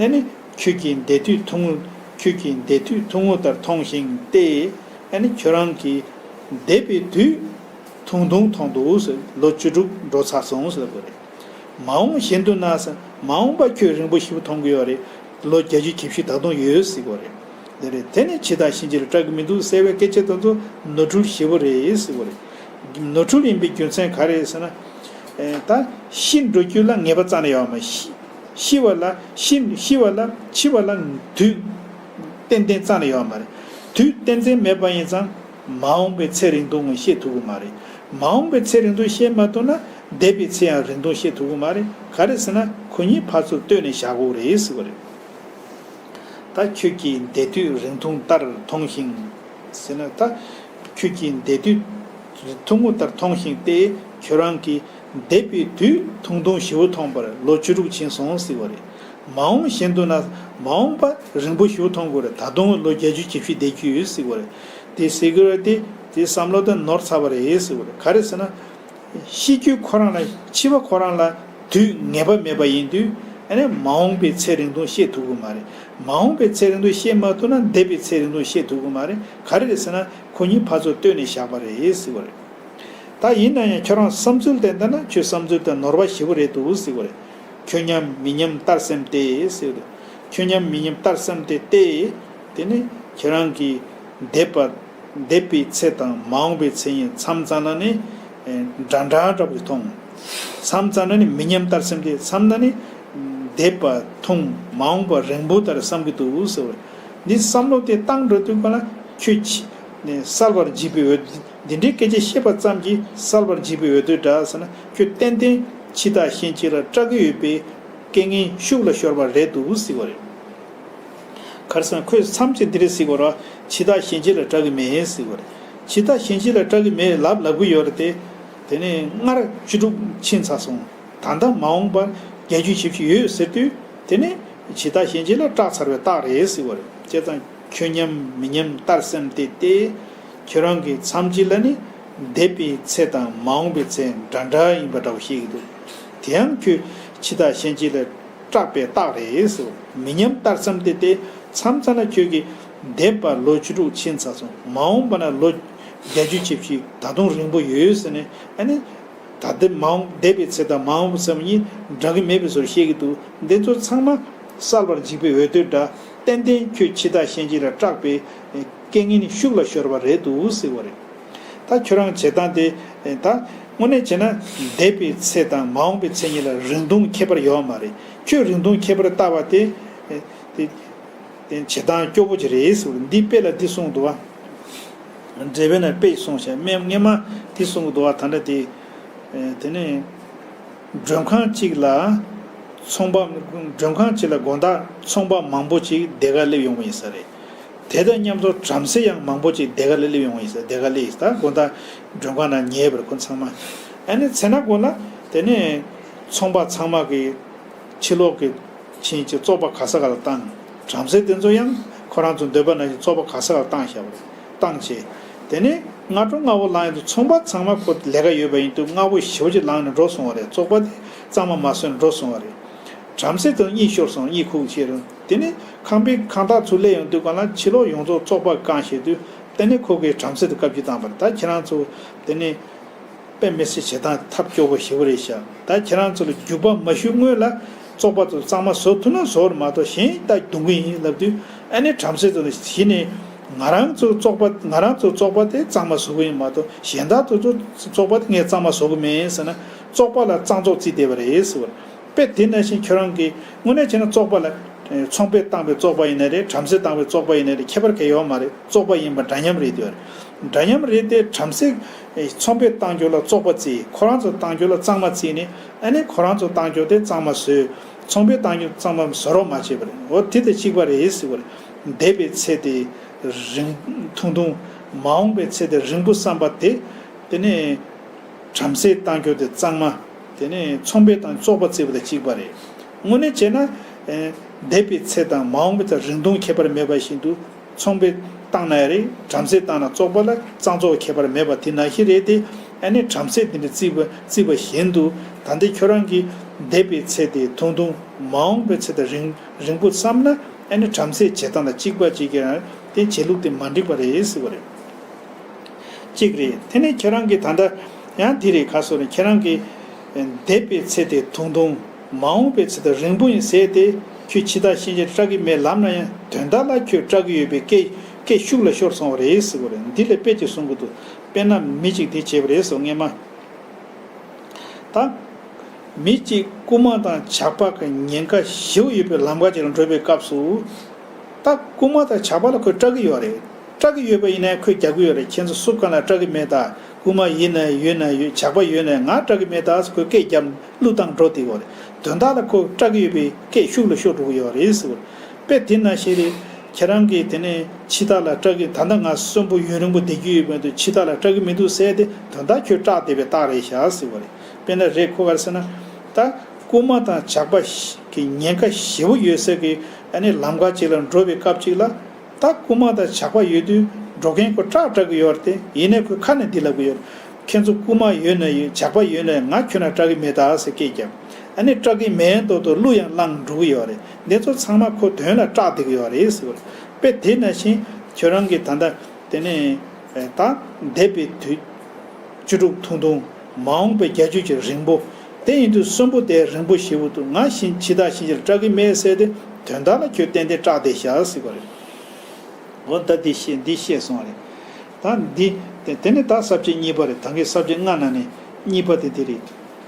ཨ་ནི་ཁྱོད་ཀྱིས་འདས་དུས་ཐུང་ངུ། ཁྱོད་ཀྱིས་འདས་དུས་ཐུང་ངུ་ལྟར་མཐོང་ཞིང་སྟེ། ཨ་ནི་ཁྱོད་རང་གིས་འདས་པའི་དུས་ཐུང་ཐུང་མཐོང་འདུག་ཟེར། ལོ་བཅུ་དྲུག་འགྲོ་ཚར་སོང་ཟེར་དགོས་རེད། མ་འོངས་གཞན་དུ་ན་ཟེར། མ་འོངས་པ་ཁྱོད་རིང་པོ་ཞེ་པོ་མཐོང་གི་ཡོད་རེད། ལོ་བརྒྱད་ཅུ་གྱ་བཞི་ད་དུང་ཡོད་ཟེར་གི་ཡོད་རེད། དེ་རེད། དེ་ནི་འཆི་བདག་གཤིན་རྗེ་ལ་སྐྲག་གི་མི་འདུག་ཟེར་བའི་སྐད་ཆ་དེ་ཚོ་ནོར་འཁྲུལ་ཞེ་པོ་རེད་ཟེར་གི་ཡོད་རེད། ནོར་འཁྲུལ་ཡིན་པའི་རྒྱུ་མཚན་ག་རེ་རེད་ཟེར་ན། ཨེ། ད་ཤི་འགྲོ་རྒྱུ་ལ་ངེས་པ་རྩ་ནས་ཡོད་མ་ཤི། ཤི་བ་ལ་ཤི་ཤི་བ་ལ་འཆི་བ་ལ་དུས་ཏན་ཏན་རྩ་ནས་ཡོད་མ་རེད། དུས་ཏན་ཏན་མེད་པ་ཡིན་ཙང་མ་འོངས་པའི་ཚེ་རིང་ཐུང་ངོ་ཤེས་ཐུབ་ཀྱི་མ་རེད། མ་འོངས་པའི་ཚེ་རིང་ཐུང་ཤེས་མ་ཐུབ་ན་འདས་པའི་ཚེ་ཡང་རིང་ཐུང་ཤེས་ཐུབ་ཀྱི་མ་རེད། ག་རེ་ཟེར་ན་ཁོ་གཉིས་ཕར་ཚུར་བསྟུན་ནས་བཞག་དགོས་རེད་ཟེར་བ་རེད། ད་ཁྱོད་ཀྱིས་འདས་དུས་རིང་ཐུང་ལྟར་མཐོང་ཞིང་། ཟེར་ན་ད་ཁྱོད་ཀྱིས་འདས་དུས་ཐུང་ངུ་ལྟར་མཐོང་ཞིང་སྟེ། ཁྱོད་རང་གིས་འདས་པའི་དུས་ཐུང་ཐུང་ཞེ་པོ་མཐོང་བར་ལོ་བཅུ་དྲུག་ཕྱིན་སོང་ཟེར་བ་རེད། མ་འོངས་བཞིན་དུ་ན་མ་འོངས་པ་རིང་པོ་ཞེ་པོ་མཐོང་དགོས་རེད། ད་དུང་ལོ་བརྒྱད་ཅུ་གྱ་བཞི་བསྡད་རྒྱུ་ཡོད་ཟེར་བ་རེད། དེ་ཟེར་གྱི་རེད་དེ། དེ་བསམ་བློ་དེ་ནོར་ཚར་བ་རེད་ཟེར་བ་རེད། ག་རེ་ཟེར་ན། ཤི་རྒྱུ་ཁོ་རང་ལ་འཆི་བ་ཁོ་རང་ལ་དུས་ངེས་པ་མེད་པ་ཡིན་དུས། ཨ་ནི་མ་འོངས་པའི་ཚེ་རིང་ཐུང་ཤེས་ཐུབ་ཀྱི་མ་རེད། མ་འོངས་པའི་ཚེ་རིང་ཐུང་ཤེས་མ་ཐུབ་ན་འདས་པའི་ཚེ་རིང་ཐུང་ཤེས་ཐུབ་ཀྱི་མ་རེད། ག་རེ་རེད་ཟེར་ན་ཁོ་གཉིས་ཕར་ཚུར་བསྟུན་ནས་བཞག་པ་རེད་ཟེར་བ་རེད། ད་ཡིན་ན་ཡང་ཁྱོད་རང་བསམ་ཚུལ་དེ་འདྲ་ན་ཁྱོད་བསམ་ཚུལ་དེ་ནོར་བ་ཞེ་པོ་རེད་འདུག་ཟེར་བ་རེད། ཁྱོད་མཉམ་མི་མཉམ་ལྟར་སེམས་ཏེ་ཟེར་བ་རེད། ཁྱོད་མཉམ་མི་མཉམ་ལྟར་སེམས་ཏེ་སྟེ། དེ་ནི་ཁྱེད་རང་གིས་འདས་པ། འདས་པའི་ཚེ་དང་མ་འོངས་པའི་ཚེ་གཉིས་མཚམས་ཙམ་ན་ནི། ཨེ། འདྲ་འདྲ་འདྲ་པོ་ཞིག་མཐོང་། མཚམས་ཙམ་ན་ནི་མི་མཉམ་ལྟར་སེམས་ཏེ་མཚམས་ན་ནི། འདས་པ་ཐུང་མ་འོངས་པ་རིང་པོ་ལྟར་བསམ་གྱི་འདུག་ཟེར་བ། འདི་བསམ་བློ་དེ་བཏང་འགྲོ་དུས་ག་ལ་ཁྱོད་ཆི་ནས་གསལ་བར་འཇིག་པའི་འོད། འདི་འདྲའི་སྐད་ཆ་བཤད་པ་ཙམ་གྱིས་གསལ་བར་འཇིག་པའི་འོད་དུ་འདྲ་ཟེར་ན་ཁྱོད་ཏན་ཏན་འཆི་བདག་གཤིན་རྗེ་ལ་སྐྲག་གི་ཡོད་པའི་རྐྱེན་ངན་ཤུགས་ལ་ཤོར་བ་རེད་འདུག་ཟེར་བ་རེད། ག་རེ་ཟེར་ན་ཁོས་མཚམས་ཅིག་འདི་རེད་ཟེར་གོ་ར། འཆི་བདག་གཤིན་རྗེ་ལ་སྐྲག་གི་མེད་ཟེར་གོ་རེད། འཆི་བདག་གཤིན་རྗེ་ལ་སྐྲག་གི་མེད་ལབ་ལབ་གི་ཡོད་རེད་དེ། དེ་ནས་སྔར་བཅུ་དྲུག་ཕྱིན་ཚར་སོང་། ད་ལྟ་མ་འོངས་པར་བརྒྱད་ཅུ་བཞི་བཅུ་ཡོད་ཟེར་དུས། དེ་ནས་འཆི་བདག་གཤིན་རྗེ་ལ་སྐྲག་ཚར་བའི་རྟགས་རེད་ཟེར་གོ་རེད། བྱས་ཙང་ཁྱོད་མཉམ་མི་མཉམ་ལྟར་སེམས་ཏེ་སྟེ། ཁྱོད་རང་གི་མཚམས་གཅིག་ལ་ནི་འདས་པའི་ཚེ་དང་མ་འོངས་པའི་ཚེ་འདྲ་འདྲ་ཡིན་པ་འདྲ་བོ་ཤེས་ཀྱི་འདུག་དེ་ཡང་ཁྱོད་འཆི་བདག་གཤིན་རྗེ་ལ་སྐྲག་པའི་རྟགས་རེད་ཟེར། མི་མཉམ་ལྟར་བསམ་སྟེ་སྟེ། མཚམས་མཚམས་ན་ཁྱོད་ཀྱིས་འདས་པ་ལོ་བཅུ་དྲུག་ཕྱིན་ཚར་སོང་། མ་འོངས་པ་ན་ལོ་བརྒྱད་ཅུ་ཆིག་བཞི་ད་དུང་རིང་པོ་ཡོད་ཟེར་ནས་ཨ་ནི། ད་ལྟ་མ་འོངས་འདས་པའི་ཚེ་དང་མ་འོངས་པ་ཚེ་གཉིས་འདྲ་གི་མེད་པའི་བཟོ་ཤེས་ཀྱི་འདུག་འདི་ཚོ་ཚང་མ་གསལ་བར་འཇིག་པའི་འོད་དུ་འདྲ། ཏན་ཏན་ཁྱོད་འཆི་བདག་གཤིན་རྗེ་ལ་སྐྲག་པའི་རྐྱེན་ངན་ཤུགས་ལ་ཤོར་བ་རེད་འདུག་ཟེར་བ་རེད། ད་ཁྱོད་རང་བྱེད་སྟངས་དེ་ད་དངོས་གནས་བྱས་ན་འདས་པའི་ཚེ་དང་མ་འོངས་པའི་ཚེ་གཉིས་ལ་རིང་ཐུང་ཁྱད་པར་ཡོད་མ་རེད། ཁྱོད་རིང་ཐུང་ཁྱད་པར་ལྟ་བ་དེ་དེ་དེ་བྱེད་སྟངས་སྐྱོ་པོ་ཅིག་རེད་ཟེར་བ་རེད། འདི་དཔེ་ལ་འདི་གསུངས་འདུག་བ། འགྲེལ་པའི་ནང་དཔེ་གསུངས་ཤག་སྔན་མ་འདི་གསུངས་འདུག་བ། ད་ལྟ་དེ་དེ་ནས་མགྲོན་ཁང་གཅིག་ལ་ཚོང་པ་མགྲོན་ཁང་གཅིག་ལ་དགོང་དག་ཚོང་པ་མང་པོ་ཅིག་སྡེ་ཁར་སླེབས་ཡོང་བ་ཡིན་ས་རེད། དེ་དང་མཉམ་དུ་བྲམ་ཟེ་ཡང་མང་པོ་ཅིག་སྡེ་ཁར་སླེབས་ཡོང་བ་ཡིན་ས། སྡེ་ཁར་སླེབས་ཡིན་ས། ད་དགོང་དག་མགྲོན་ཁང་ནང་ཉལ་བར་ཁོ་ཚང་མ། ཨ་ནི་ཚེ་ན་དགོང་ལ་དེ་ནས་ཚོང་པ་ཚང་མ་གི་ཕྱི་ལོགས་ཀྱི་ཕྱིན་ཅི་བཙོག་པ་ག་ས་ག་ལ་བཏང་། བྲམ་ཟེ་དེ་ཚོ་ཡང་ཁོ་རང་ཚོ་འདོད་པ་ནང་བཞིན་བཙོག་པ་ག་ས་ག་ལ་བཏང་བཞག་པ་རེད། བཏང་བྱས། དེ་ནས་སྔ་དྲོ་སྔ་པོ་ལངས་ཡོང་དུས་ཚོང་པ་ཚང་མ་ཁོ་ལས་ཀ་ཡོད་པ་ཡིན་དུས་སྔ་པོ་ཞེ་པོ་ཅིག་ལངས་ནས་འགྲོ་སོང་བ་རེད། བཙོག་པ་དེ་གཙང་མ་མ་བཟོས་ནས་འགྲོ་སོང་བ་རེད། བྲམ་ཟེ་དེ་གཉིད་ཤོར་སོང་། གཉིད་ཁུག་བྱས་རུང་དེ་ནས་ཁང་པའི་ཁང་བདག་ཚུར་སླེབས་ཡོང་དུས་གང་ལ་ཕྱི་ལོགས་ཡོངས་རྫོགས་བཙོག་པ་བཀང་བྱས་དུས་དེ་ནས་ཁོ་གིས་བྲམ་ཟེ་དེ་བཀའ་བཀྱོན་བཏང་བ་རེད། ད་ཁྱེད་རང་ཚོ་དེ་ནས། དཔེ་མི་སྲིད་བྱེད་སྟངས་ཐབས་སྐྱོ་པོ་ཞེ་པོ་རེད་ཤག་ད་ཁྱེད་རང་ཚོ་ལ་རྒྱུག་པ་མ་གཞུ་སྔོན་ལ་བཙོག་པ་ཚོ་གཙང་མ་བཟོ་ཐུབ་ན་བཟོ་ར་མ་གཏོགས་གཞན་ད་རྡུང་གི་ཡིན་ལབ་དུས། ཨ་ནི་བྲམ་ཟེ་ཚོ་ནི་གཞི་ནས་ང་རང་ཚོ་བཙོག་པ་ང་རང་ཚོ་བཙོག་པ་དེ་གཙང་མ་བཟོ་གི་ཡིན་མ་གཏོགས་གཞན་དག་ཚོ་ཚོ་བཙོག་པ་དེ་ངས་གཙང་མ་བཟོ་གི་མིན་ཟེར་ན་བཙོག་པ་ལ་གཙང་བཙོག་བརྩིས་བསྡད་པ་རེད་ཟེར་བ་རེད། དཔེ་དེ་ནང་བཞིན་ཁྱོད་རང་གིས་དངོས་གནས་བྱས་ན་བཙོག་པ་ལ། ཚོང་པས་བཏང་བའི་བཙོག་པ་ཡིན་ན་རེད། བྲམ་ཟེས་བཏང་བའི་བཙོག་པ་ཡིན་ན་རེད། ཁྱད་པར་གང་ཡོད་མ་རེད། བཙོག་པ་ཡིན་པ་འདྲ་མཉམ་རེད་དེ། འདྲ་མཉམ་རེད་དེ་བྲམ་ཟེ། ཚོང་པས་བཏང་རྒྱུ་ལ་བཙོག་པ་བརྩི། ཁོ་རང་ཚོ་བཏང་རྒྱུ་ལ་གཙང་མ་བརྩིས་ནས་ཨ་ནི་ཁོ་རང་ཚོ་བཏང་རྒྱུ་དེ་གཙང་མ་བཟོས། ཚོང་པས་བཏང་རྒྱུ་གཙང་མ་བཟོ་རོགས་མ་བྱས་པ་རེད། འོ་དེ་དང་གཅིག་པ་རེད་ཟེར་བ་རེད། འདས་པའི་ཚེ་དེ་རིང་ཐུང་ཐུང་། མ་འོངས་པའི་ཚེ་དེ་རིང་པོ་བསམ་པ་དེ། དེ་ནས། བྲམ་ཟེས་བཏང་རྒྱུ་དེ་གཙང་མ། དེ་ནས་ཚོང་པས་བཏང་བཙོག་པ་བརྩི་བ་དང་གཅིག་པ་རེད། དངོས་གནས་བྱས་ན། འདས་པའི་ཚེ་དང་མ་འོངས་པའི་ཚེ་རིང་ཐུང་ཁྱད་པར་མེད་པ་བཞིན་དུ། ཚོང་པས་བཏང་ན་ཡང་རེད། བྲམ་ཟེས་བཏང་ན་བཙོག་པ་ལ་གཙང་བཙོག་ཁྱད་པར་མེད་པ་དེ་ནང་བཞིན་རེད་དེ། ཨ་ནི་བྲམ་ཟེས་དེ་འདྲ་བརྩིས་པ་བརྩིས་པ་བཞིན་དུ། ད་ལྟའི་ཁྱོད་རང་གིས་འདས་པའི་ཚེ་དེ་ཐུང་ཐུང་། མ་འོངས་པའི་ཚེ་དེ་རིང་རིང་པོ་བསམ་ན། ཨ་ནི་བྲམ་ཟེས་བྱེད་སྟངས་དང་གཅིག་པ་གཅིག་གིས་རང་དེ་བྱེད་ལུགས་དེ་མ་འགྲིག་པ་རེད་ཟེར་བ་རེད། གཅིག་རེད། དེ་ནས་ཁྱེད་རང་གིས་ད་ལྟ་ཡང་དེ་རེད་ག་སོ་རེད། ཁྱེད་རང་གིས་འདས་པའི་ཚེ་དེ་ཐུང་ཐུང་། མ་འོངས་པའི་ཚེ་དེ་རིང་པོ་ཡིན་ཟེར་ཏེ། ཁྱོད་འཆི་བདག་གཤིན་རྗེ་སྐྲག་གི་མེད་ལབ་ན་ཡང་དོན་དག་ལ་ཁྱོད་སྐྲག་གི་ཡོད་པའི་སྐད་སྐད་ཤུགས་ལ་ཤོར་སོང་བ་རེད་ཟེར་བ་རེད། འདི་ལ་དཔེ་ཅིག་གསུང་གི་འདུག་དཔེར་ན་མི་གཅིག་དེ་བྱས་པ་རེད་ཟེར་སྔས་མ། ད། མི་གཅིག་རྐུན་མ་དང་ཇག་པ་གི་ཉེན་ཁ་ཞེ་པོ་ཡོད་པའི་ལམ་ཁ་ཅིག་ལ་འགྲོ་བའི་སྐབས་སུ། ད་རྐུན་མ་དང་ཇག་པ་ལ་ཁོས་སྐྲག་གི་ཡོད་རེད། སྐྲག་གི་ཡོད་པ་ཡིན་ན་ཁོས་རྒྱག་གི་ཡོད་རེད། ཁྱེད་ཚོ་སུ་གང་ལ་སྐྲག་གི་མེད་ད། རྐུན་མ་ཡིན་ན་ཡོད་ན་ཡོད། ཇག་པ་ཡོད་ན་ང་སྐྲག་གི་མེད་ད་ཟེར་ཁོས་སྐད་བརྒྱབ་བློས་བཏང་འགྲོ་བསྡད་ཡོད་རེད། དོན་དག་ལ་ཁོ་སྐྲག་གི་ཡོད་པའི་སྐད་ཤུགས་ལ་ཤོར་འགྲོ་གི་ཡོད་རེད་ཟེར་བ་རེད། དཔེ་དེ་ནང་བཞིན་རེད། ཁྱེད་རང་གིས་དེ་ནས་འཆི་བདག་ལ་སྐྲག་གི། ད་ལྟ་ང་གསོན་པོ་ཡུན་རིང་པོ་བསྡད་རྒྱུ་ཡོད་པ་འདུག་འཆི་བདག་ལ་སྐྲག་གི་མི་འདུག་ཟེར་ཏེ་དོན་དག་ཁྱོད་སྐྲག་བསྡད་པའི་རྟགས་རེད་ཤག་ཟེར་བ་རེད། དཔེར་ན་རེད། ཁོ་ག་རེ་ཟེར་ན། ད་རྐུན་མ་དང་ཇག་པ་གི་ཉེན་ཁ་ཞེ་པོ་ཡོད་སའི་གི་ཨ་ནི་ལམ་ཁ་ཅིག་ལ་འགྲོ་བའི་སྐབས་ཅིག་ལ། ད་རྐུན་མ་དང་ཇག་པ་ཡོད་དུས་འགྲོ་མཁན་ཁོ་སྐྲག་སྐྲག་གི་ཡོད་རེད་དེ། ཡིན་ནའི་ཁོས་ཁ་ནས་འདི་ལབ་གི་ཡོད། ཁྱེད་ཚོ་རྐུན་མ་ཡོད་ན་ཡོད། ཇག་པ་ཡོད་ན་ཡོད། ང་ཁྱོད་ན་སྐྲག་གི་མེད་ད་ཟེར་སྐད་བརྒྱབ། ཨ་ནི་སྐྲག་གི་མེད་མདོག་མདོག་གླུ་ཡང་བླངས་འགྲོ་གི་ཡོད་རེད། འདི་ཚོ་ཚང་མ་ཁོ་དོན་ལ་སྐྲག་བསྡད་ཀྱི་ཡོད་རེད་ཟེར་བ་རེད། དཔེ་དེ་ནང་བཞིན་ཁྱོད་རང་གིས་ད་ལྟ་དེ་ནས་ད་འདས་པའི་དུས་བཅུ་དྲུག་ཐུང་ཐུང་། མ་འོངས་པའི་བརྒྱད་ཅུ་ཅིག་རིང་པོ། དེ་ཡིན་དུས་གསོན་པོ་དེ་རིང་པོ་ཞེ་པོ་འདུག་ང་ཤི། འཆི་བདག་གཤིན་རྗེ་ལ་སྐྲག་གི་མེད་ཟེར་ཏེ་དོན་དག་ལ་ཁྱོད་ཏན་ཏན་སྐྲག་བསྡད་ཤག་ཟེར་བ་རེད། འོ་ད་འདི་བཤད། འདི་བཤད་སོང་བ་རེད། ད་འདི་དེ་དེ་ནས་ད་ས་བཅད་གཉིས་པ་རེད། ད་གིན་ས་བཅད་ལྔ་ནང་ནས་གཉིས་པ་དེ་འདི་རེད།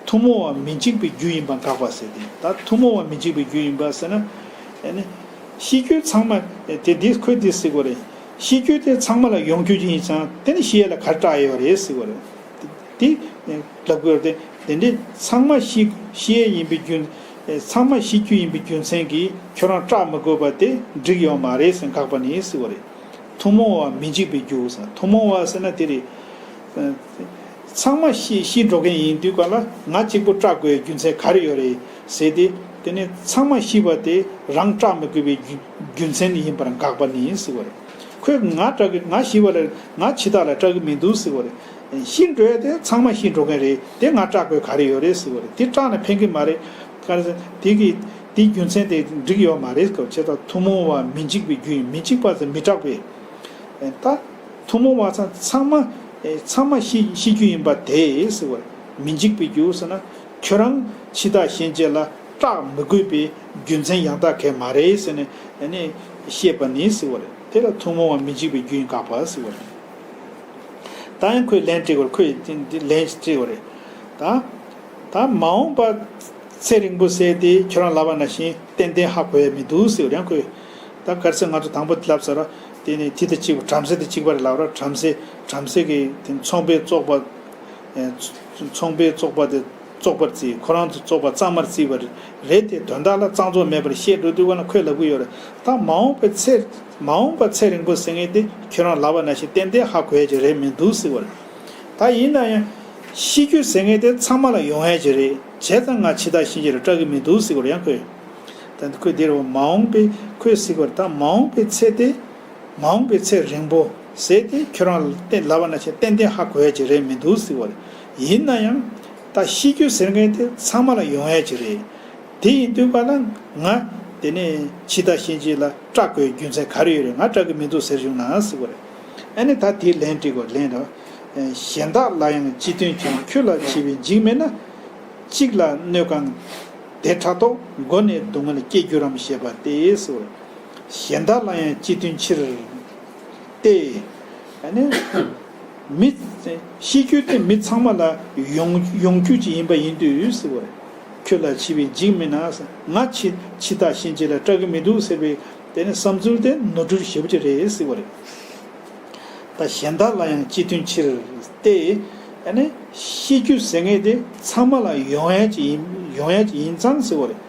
ཐུན་མོང་བ་མི་འཇིག་པའི་རྒྱུ་ཡིན་པ་དགག་པ་ཟེར་ཏེ། ད་ཐུན་མོང་བ་མི་འཇིག་པའི་རྒྱུ་ཡིན་པ་ཟེར་ན། ཨ་ནི་ཤི་རྒྱུ་ཚང་མ་དེ་འདི་ཁོས་འདི་ཟེར་གོ་རེད། ཤི་རྒྱུ་དེ་ཚང་མ་ལ་ཡོང་རྒྱུ་ཅིག་ཡིན་ཙང་དེ་ནི་ཤི་ཡས་ལ་ག་རེ་སྐྲག་ཡོད་རེད་ཟེར་གོ་རེད། དེ་ལབ་དགོས་རེད། དེ་འདྲའི་ཚང་མ་ཤི་ཤི་ཡས་ཡིན་པའི་རྒྱུ། ཚང་མ་ཤི་རྒྱུ་ཡིན་པའི་རྒྱུ་མཚན་གྱིས་ཁྱོད་རང་སྐྲག་མི་དགོས་པ་དེ་འགྲིག་ཡོད་མ་རེད་ཟེར་དགག་པ་ནི་ཟེར་བ་རེད། ཐུན་མོང་བ་མི་འཇིག་པའི་རྒྱུ་ཟེར། ཐུན་མོང་བ་ཟེར་ན་དེ་རེད། ཚང་མ་ཤི་ཤི་འགྲོ་མཁན་ཡིན་དུས་ག་ལ་ང་གཅིག་པུ་སྐྲག་དགོས་རྒྱུ་མཚན་ག་རེ་ཡོད་རེད་ཟེར་ཏེ། དེ་ནས་ཚང་མ་ཤི་བ་དེ་རང་སྐྲག་མི་དགོས་པའི་རྒྱུ་རྒྱུ་མཚན་ཡིན་པར་དགག་པ་ནི་ཟེར་བ་རེད། ཁོས་ང་སྐྲག་གི། ང་ཤི་བ་ལ། ང་འཆི་བདག་ལ་སྐྲག་གི་མི་འདུག་ཟེར་བ་རེད། ཤི་འགྲོ་ཡ་དེ་ཚང་མ་ཤི་འགྲོ་མཁན་རེད། དེ་ང་སྐྲག་དགོས་ག་རེ་ཡོད་རེད་ཟེར་བ་རེད། དེ་སྐྲག་ན་ཕན་གི་མ་རེད། ག་རེ་ཟེར། དེ་གི་དེའི་རྒྱུ་མཚན་དེ་འགྲིག་ཡོད་མ་རེད། སྐབས་ཆེ་ད་ཐུན་མོང་བ་མི་འཇིག་པའི་རྒྱུ་ཡིན། མི་འཇིག་པ་ཟེར་མི་སྐྲག་པའི། ད་ཐུན་མོང་བ་ཚང་ཚང་མ་ཚང་མ་ཤི་ཤི་རྒྱུ་ཡིན་པ་དེ་ཟེར་བ་རེད། མི་འཇིག་པའི་རྒྱུ་ཟེར་ན་ཁྱོད་རང་འཆི་བདག་གཤིན་རྗེ་ལ་སྐྲག་མི་དགོས་པའི་རྒྱུ་མཚན་ཡང་དག་གས་མ་རེད་ཟེར་ནས་ཨ་ནི་བཤད་པ་ནི་ཟེར་བ་རེད། དེ་ལ་ཐུན་མོང་བ་མི་འཇིག་པའི་རྒྱུ་ཡིན་དགག་པ་ཟེར་བ་རེད། ད་ཡང་ཁོས་ལན་སྤྲད་པར། ཁོས་དེ་འདི་ལན་ཞིག་སྤྲད་པ་རེད། ད་ད་མ་འོངས་པ་ཚེ་རིང་པོ་ཟེར་དེ་ཁྱོད་རང་ལབ་པ་ནང་བཞིན་ཏན་ཏན་ཧ་གོ་ཡ་མི་འདུག་ཟེར་བ་རེད། ཡང་ཁོས་ད་ག་རེ་ཟེར། ང་ཚོ་དང་པོ་དེ་ལབ་ཚར་ར། དེ་ནས་དེ་དང་གཅིག་པ་བྲམ་ཟེ་དང་གཅིག་པ་རེད་ལབ་ར། བྲམ་ཟེ་བྲམ་ཟེ་གིས་དེ་ཚོང་པའི་བཙོག་པ། ཨེ། ཚོང་པའི་བཙོག་པ་དེ་བཙོག་པར་བརྩིས། ཁོ་རང་ཚོ་བཙོག་པ་གཙང་མར་བརྩིས་པ་རེད་དེ། དོན་དག་ལ་གཙང་བཙོག་མེད་པར་བཤད་འགྲོ་དུས་ག་ན་ཁོས་ལབ་ཀྱི་ཡོད་རེད། ད་མ་འོངས་པའི་ཚེ། མ་འོངས་པ་ཚེ་རིང་པོ་ཟེར་མཁན་དེ་ཁྱོད་རང་ལབ་པ་ནང་བཞིན་ཏན་ཏན་ཧ་གོ་ཡ་ཅིག་རེད་མི་འདུག་ཟེར་བ་རེད། ད་ཡིན་ན་ཡང་ཤི་རྒྱུ་ཟེར་མཁན་དེ་ཚང་མ་ལ་ཡོང་ཡ་ཅིག་རེད། བྱས་ཙང་ང་འཆི་བདག་གཤིན་རྗེ་ལ་སྐྲག་གི་མི་འདུག་ཟེར་བ་རེད། ཡང་ཁོས། ད་ཁོས་འདིར་མ་འོངས་པའི། ཁོས་ཟེར་བ་རེད། ད་མ་འོངས་པའི་ཚེ་དེ། མ་འོངས་པའི་ཚེ་རིང་པོ་ཟེར་དེ་ཁྱོད་རང་ལ་ཏན་ལབ་པ་ནང་བཞིན་ཏན་ཏན་ཧ་གོ་ཡ་ཅིག་རེད་མི་འདུག་ཟེར་བ་རེད། ཡིན་ན་ཡང་ད་ཤི་རྒྱུ་ཟེར་མཁན་དེ་ཚང་མ་ལ་ཡོང་ཡ་ཅིག་རེད། དེ་ཡིན་དུས་ག་ན་ང་དེ་ནས་འཆི་བདག་གཤིན་རྗེ་ལ་སྐྲག་དགོས་རྒྱུ་མཚན་ག་རེ་ཡོད་རེད། ང་སྐྲག་གི་མི་འདུག་ཟེར་བྱུང་ན་ཟེར་བ་རེད། ཨ་ནི་ད་དེའི་ལན་འབྲི་དགོས། ལན་རེད། གཞན་དག་ལ་ཡང་སྤྱི་མཐུན་གྱི། ཁྱོད་ལ་འཆི་བས་འཇིགས་མེད་ན། གཅིག་ལ་གནོད་གང་དེ་ཕྲག་དོག་མགོ་ནས་སྡུག་བསྔལ་སྐྱེ་འགྱུར་རམ་ཞེས་པ་སྟེ་ཟེར། གཞན་དག་ལ་ཡང་སྤྱི་མཐུན་ཕྱིར་ཏེ། ཨ་ནི་མི། ཤི་རྒྱུ་དེ་མི་ཚང་མ་ལ་ཡོང་ཡོང་རྒྱུ་ཅིག་ཡིན་པ་ཡིན་དུས་ཟེར་བ་རེད། ཁྱོད་ལ་འཆི་བས་འཇིགས་མེད་ན། ང་འཆི་འཆི་བདག་གཤིན་རྗེ་ལ་སྐྲག་གི་མི་འདུག་ཟེར་བའི་དེ་ནི་བསམ་ཚུལ་དེ་ནོར་འཁྲུལ་ཞེ་པོ་ཅིག་རེད་ཟེར་བ་རེད། ད་གཞན་དག་ལ་ཡང་སྤྱི་མཐུན་ཕྱིར་ཏེ། ཨ་ནི་ཤི་རྒྱུ་ཟེར་མཁན་དེ་ཚང་མ་ལ་ཡོང་ཡ་ཅིག་ཡིན། ཡོང་ཡ་ཅིག་ཡིན་ཙང་ཟེར་བ་རེད།